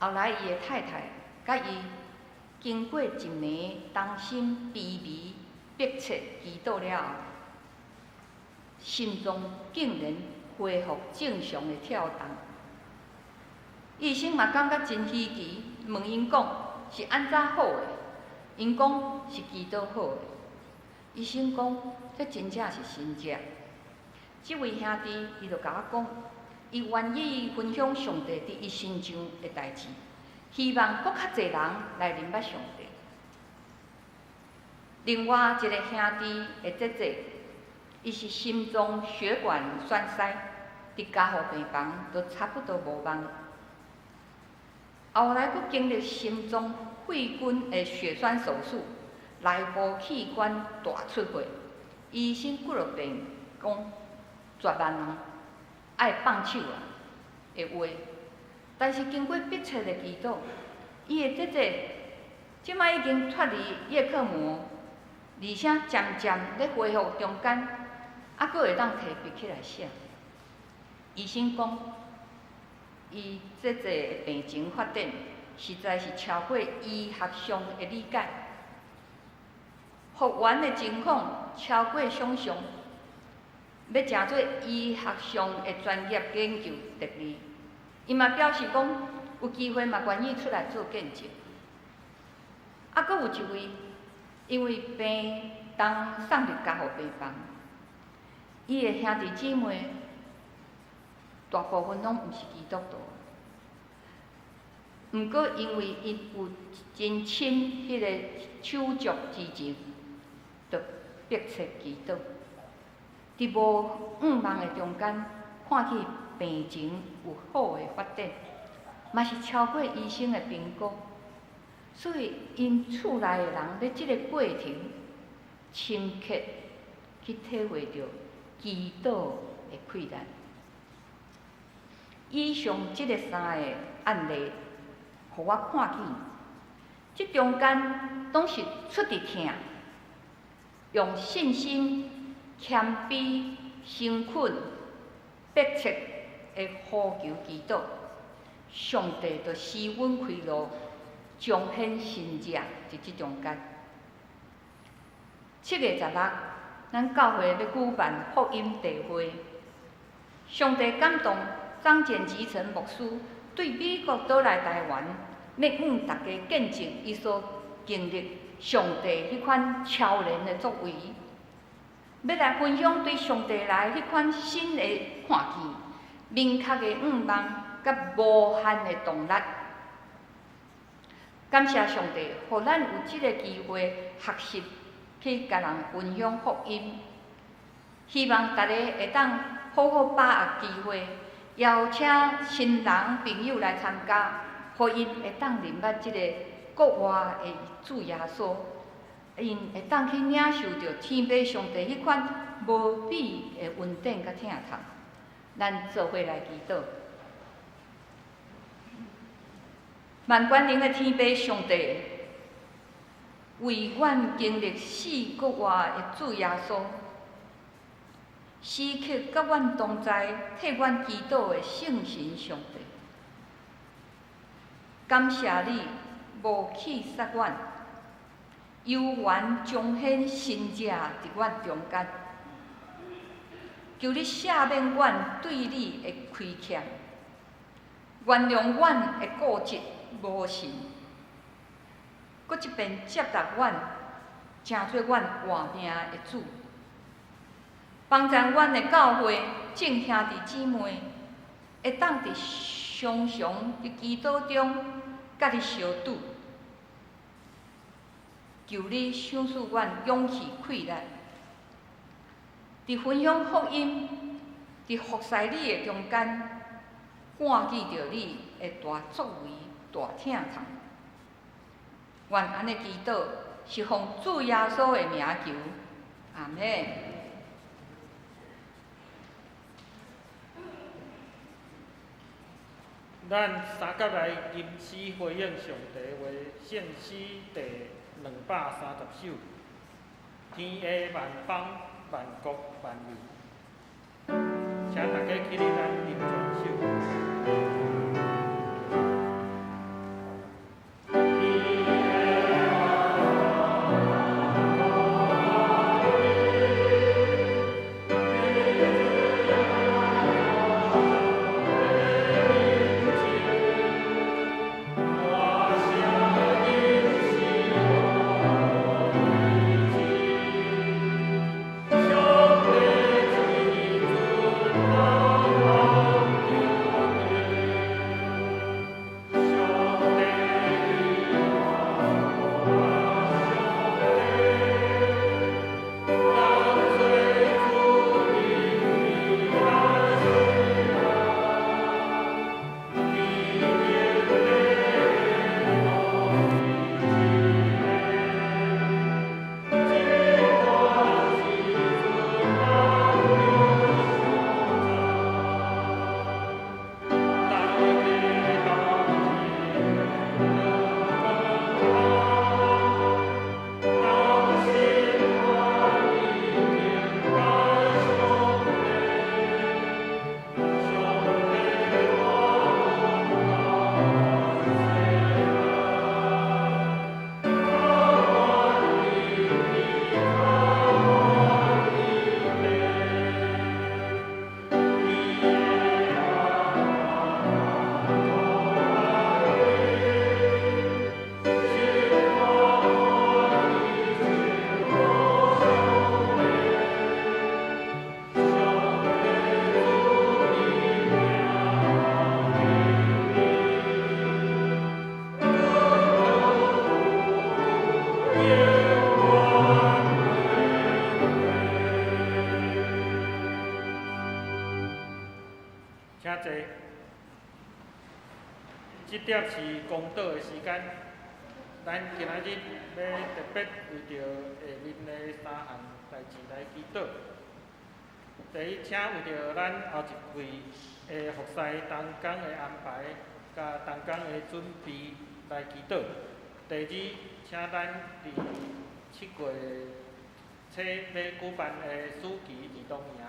後來伊的太太佮伊經過一暝同心卑微迫切祈禱了後，心臟竟然恢復正常的跳動。醫生嘛感覺真稀奇，問𪜶講是按怎好的？𪜶講是祈禱好的。醫生講這真正是神蹟。這位兄弟伊就共我講，伊願意分享上帝佇伊身上的代誌，希望閣較濟人來認捌上帝。另外一個兄弟的姐姐，伊是心臟血管栓塞，佇加護病房都差不多無望。後來閣經歷心臟肺根的血栓手術，內部器官大出血，醫生幾落遍講絕望啊，愛放手啊的話。但是經過迫切的祈禱，伊的姐姐這擺已經脫離葉克膜，而且漸漸咧恢復中間，閣會當提筆起來寫。醫生講，伊姐姐的病情發展實在是超過醫學上的理解，復原的情況超過想像，欲成做醫學上的專業研究特例。伊嘛表示講，有機會嘛願意出來做見證。閣有一位，因為病重送入加護病房，伊的兄弟姊妹大部分攏毋是基督徒，毋過因為𪜶有真深彼个手足之情，就迫切祈禱。佇無向望的中間，看見病情有好的發展，嘛是超過醫生的評估，所以𪜶厝內的人佇這个過程，深刻去體會著祈禱的氣力。以上這个三个案例，予我看見，這中間攏是出佇疼，用信心、謙卑、誠懇、迫切的呼求祈禱，上帝就施恩開路，彰顯神蹟佇這中間。7月16，咱教會欲舉辦福音大會，上帝感動張簡吉成牧師對美國倒來台灣，欲向大家見證伊所經歷上帝彼款超然的作為。欲來分享對上帝來彼款新的看見、明確的願望，佮無限的動力。感謝上帝，予咱有這个機會學習去共人分享福音。希望大家會當好好把握機會，邀請親人朋友來參加，予𪜶會當認捌這個國外的主耶穌，𪜶會當去領受著天父上帝彼款無比的恩典佮疼痛。咱做伙來祈禱。萬全能的天父上帝，為阮經歷死閣活的主耶穌，時刻佮阮同在，替阮祈禱的聖神上帝，感謝你無棄殺阮，猶原彰顯神跡佇阮中間。求你赦免阮對你的虧欠，原諒阮的固執無信，閣一遍接納阮，成做阮活命的主，幫助阮的教會眾兄弟姊妹，會當佇常常佇祈禱中佮你相拄。求你賞賜阮勇氣氣力，佇分享福音、佇服侍你的中間，看見著你的大作為、大疼痛。願按呢祈禱，是奉主耶穌的名求，阿們。咱三甲來吟詩回應上帝話，聖詩第230首，天下萬邦萬國萬民，請大家起立，咱啉全手。請坐。這點是公禱的時間，咱今仔日欲特別為著下面的三項代誌來祈禱。第一，請為著咱後一季的服侍同工的安排，佮同工的準備來祈禱。第二，請咱佇7月初欲舉辦的暑期兒童營，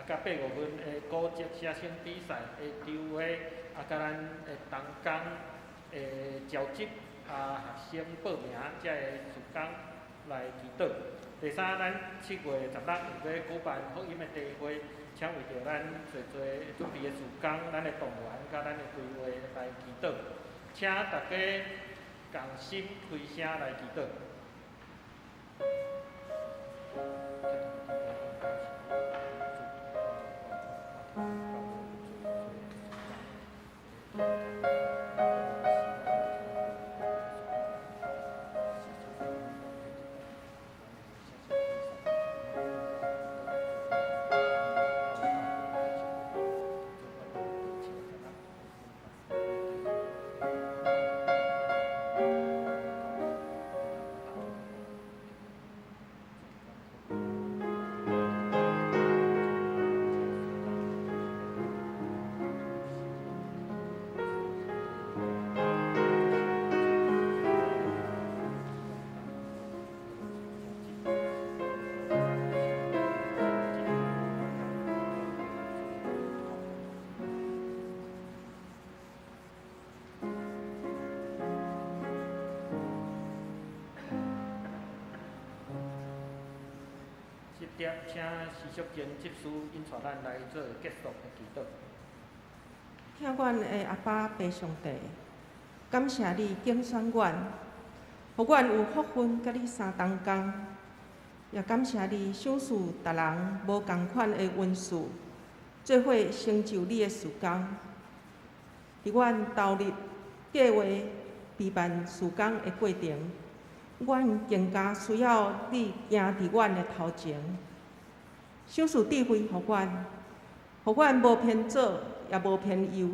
佮8月份的古籍寫生比賽的籌劃，佮咱的同工的召集學生報名這个事工來祈禱。第三，咱7月16日欲舉辦福音的聚會，請為著咱濟濟準備的事工、咱的動員佮咱的規劃來祈禱。請大家仝心開聲來祈禱。碟請徐淑珍執事引帶咱來做結束的祈禱。疼阮的阿爸父上帝，感謝你揀選阮，予阮有福分佮你相同工，也感謝你賞賜逐人無仝款的恩賜，做伙成就你的事工。佇阮投入計劃備辦事工的過程，阮更加需要你行佇阮的頭前，賞賜智慧予阮，予阮無偏左，也無偏右，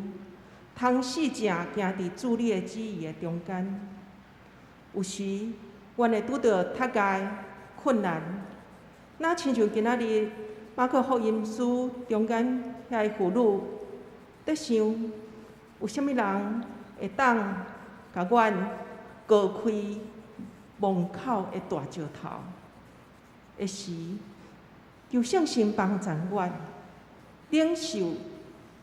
通四正行佇主你的旨意的中間。有時，阮會拄著窒礙困難，若親像今仔日馬可福音書中間遐个婦女，咧想有啥物人會當共阮割開門口的大石頭的時，求聖神幫助阮，領受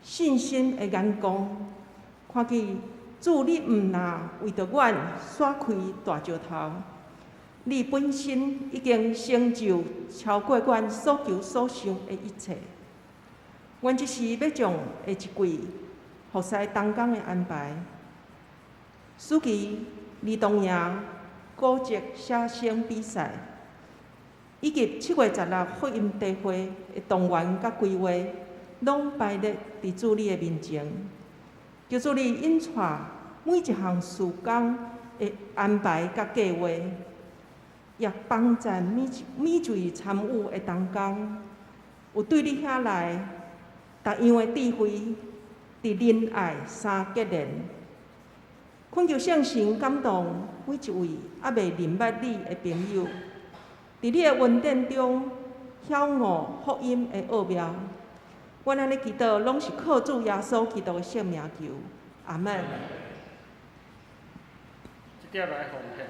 信心的眼光，看見主你毋但為著阮徙開大石頭，你本身已經成就超過阮所求所想的一切。阮這時欲將下一季服侍同工的安排，暑期兒童營古籍寫生比賽，以及7月16福音茶會的動員佮規劃，攏擺列佇主你的面前。求主你引帶每一項事工的安排佮計劃，也幫助每一位參與的同工，有對你遐來同樣的智慧，佇仁愛三結連。懇求聖神感動每一位猶未認捌你的朋友，佇你的恩典中曉悟福音的奧妙。阮按呢祈禱，攏是靠主耶穌基督的聖名求，阿門。這碟來奉獻。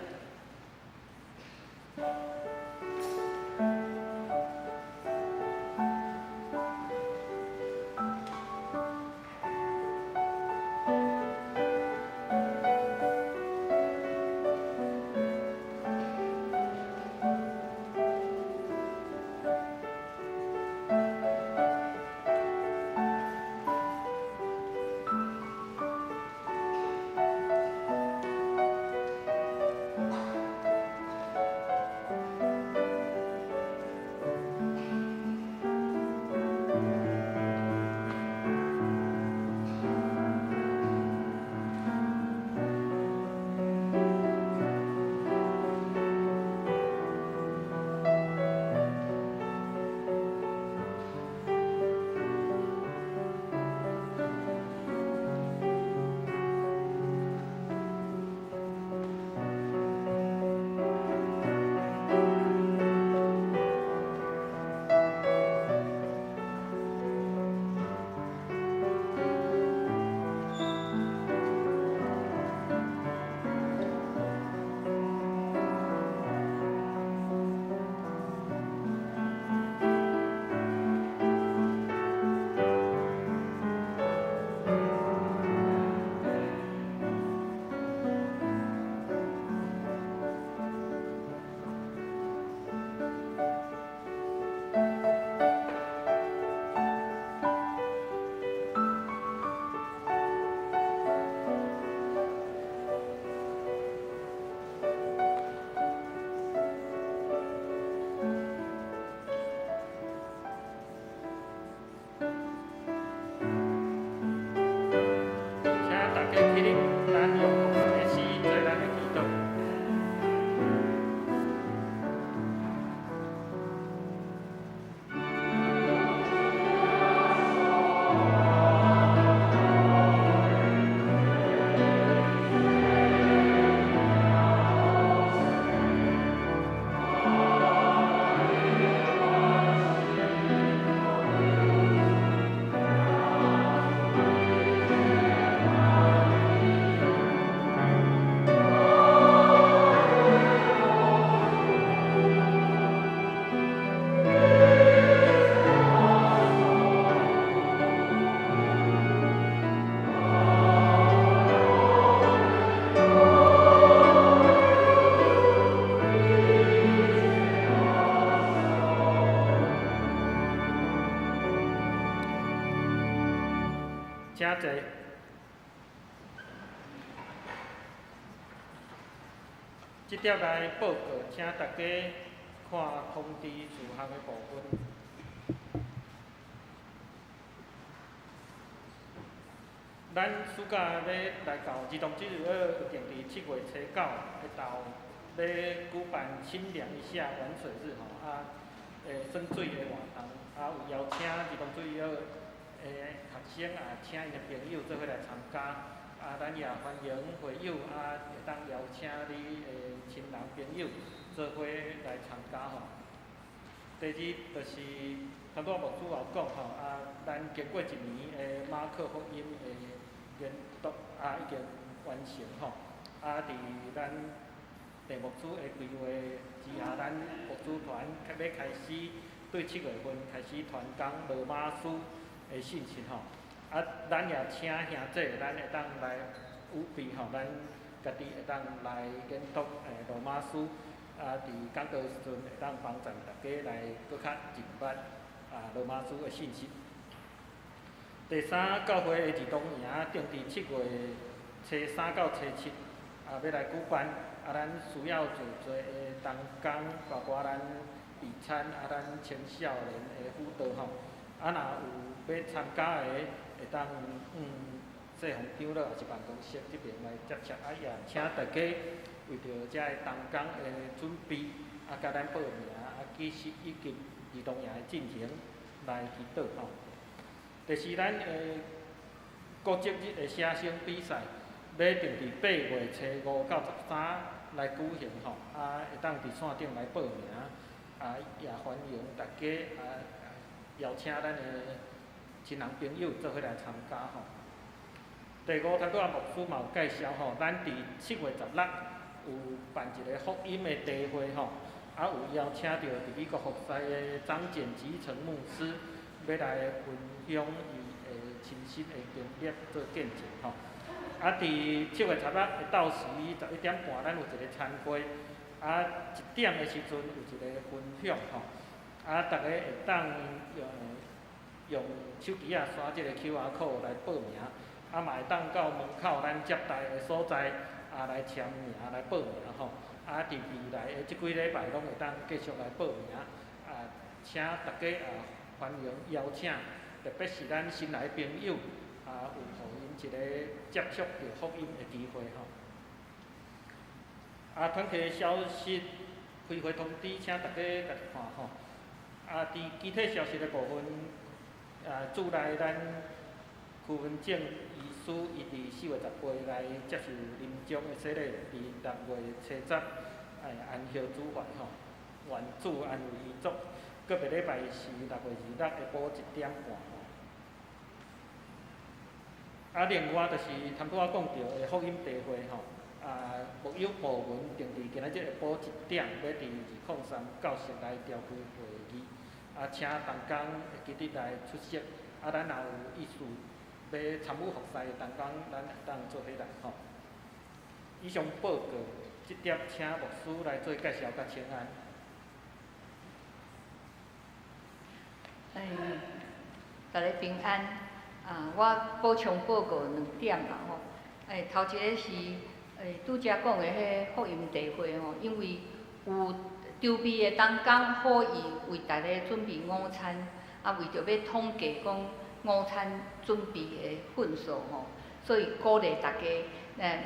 請坐。這帖來報告，請大家看通知事項的部分。咱暑假欲來到兒童主日學，定佇7月初9下晝，欲舉辦清涼一下玩水日吼，耍水的活動，有邀請兒童主日學的學生啊，請𪜶的朋友做伙來參加。咱也歡迎會友會當邀請你的親人朋友做伙來參加吼。第二就是頭拄仔牧師也有講吼，咱經過一年的馬可福音的研讀已經完成吼。佇咱鄭牧師的規劃之下，咱牧師團欲開始對7月份開始傳講羅馬書的信息吼。咱也請兄弟，咱會當來預備吼，咱家己會當來研讀羅馬書。佇講道時陣會當幫助大家來閣較認捌羅馬書的信息。第三，教會的兒童營定佇7月初3到初7，欲來舉辦。咱需要做濟的同工，包括咱備餐，咱青少年的輔導吼。若有欲參加的，會當細紅長老抑是辦公室這邊來接觸。也請大家為著這个同工的準備，佮咱報名，其實以及兒童營的進行來祈禱吼。第四，咱的國籍日的寫生比賽，欲定佇8月初5到13來舉行吼，會當佇線頂來報名，也歡迎大家邀請咱的親人朋友做伙來參加吼。第五，頭拄仔牧師嘛有介紹吼，咱佇7月16有辦一個福音的茶會吼，有邀請著佇美國服侍的張簡吉成牧師，欲來分享伊的親身的經歷做見證吼。佇7月16下晝時11點半，咱有一個餐會，1點的時陣有一個分享吼，逐家會當用手機仔刷這個 QR code 來報名，嘛會當到門口咱接待的所在來簽名來報名吼。佇未來的這幾禮拜攏會當繼續來報名，請大家歡迎邀請，特別是咱新來朋友，有予𪜶一個接觸著福音的機會吼。團體消息，開會通知，請大家家己看吼。佇其他消息的部分，主內咱柯文正醫師，伊佇4月18來接受臨終的洗禮，佇6月初10，安息主懷吼，願主安慰遺族。閣別禮拜是6月26下晡1點半吼。另外就是頭拄仔講著的福音茶會吼，牧友部門定佇今仔日下晡1點，欲佇203教室來召開會議，請同工會記得來出席。咱若有意思欲參與服侍的同工，咱會當做伙來吼。以上報告，這帖請牧師來做介紹佮請安。大家平安。我補充報告兩點啦吼。頭一个是拄才講的彼福音茶會吼，因為有籌備的同工好意為大家準備午餐，為著欲統計講午餐準備的份數吼，所以鼓勵大家，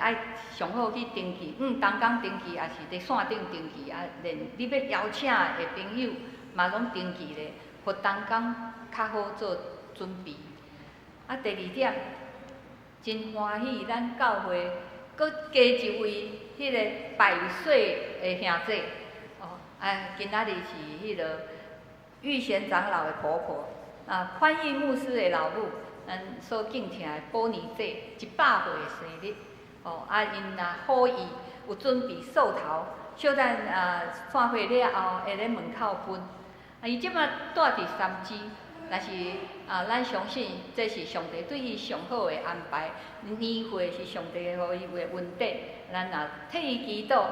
愛上好去登記，同工登記，抑是佇線頂登記，連你欲邀請的朋友嘛攏登記咧，予同工較好做準備。第二點，真歡喜，咱教會閣加一位彼個百歲的兄姐，今仔日是彼个玉賢長老的婆婆，潘義牧師的老母，咱所敬聽的寶妮姐，100歲的生日，𪜶若好意有準備壽桃，小等散會了後會咧門口分。伊這擺住佇三芝，但是咱相信這是上帝對伊上好的安排。年歲是上帝予伊的恩典，咱也替伊祈禱，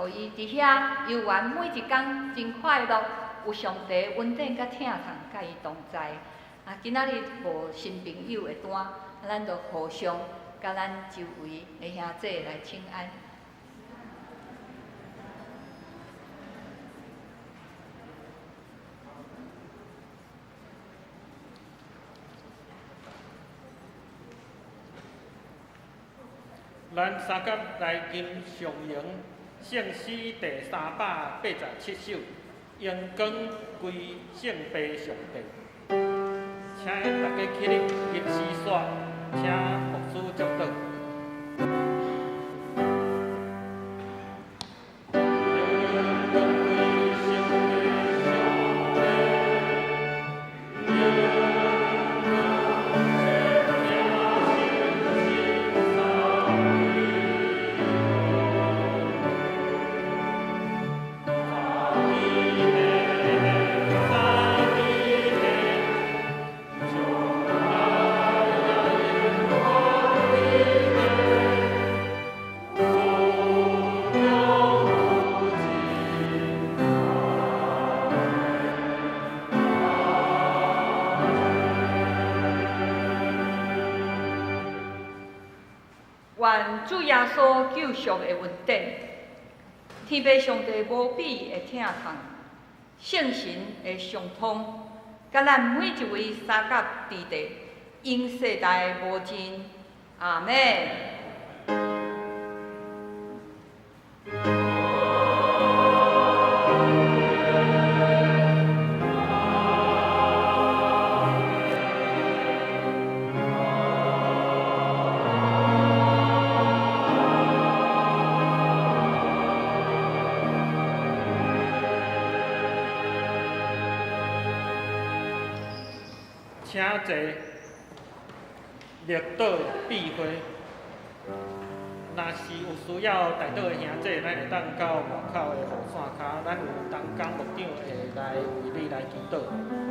予伊佇遐遊玩每一工真快樂，有上帝恩典佮疼痛佮伊同在。今仔日無新朋友的單，咱就互相佮咱周圍的兄弟來請安。咱三甲來吟誦詠聖詩第387首，榮光歸聖父上帝。請大家起立吟詩煞，請牧師祝禱。願主耶穌救贖的恩典，天父上帝無比的疼痛，聖神的相通，佮咱每一位三甲弟弟，永世代無盡。阿們。請坐，默禱闭會。若是有需要代禱的兄弟，咱會當到外口的雨傘跤，咱有同工牧長會來為你來祈禱。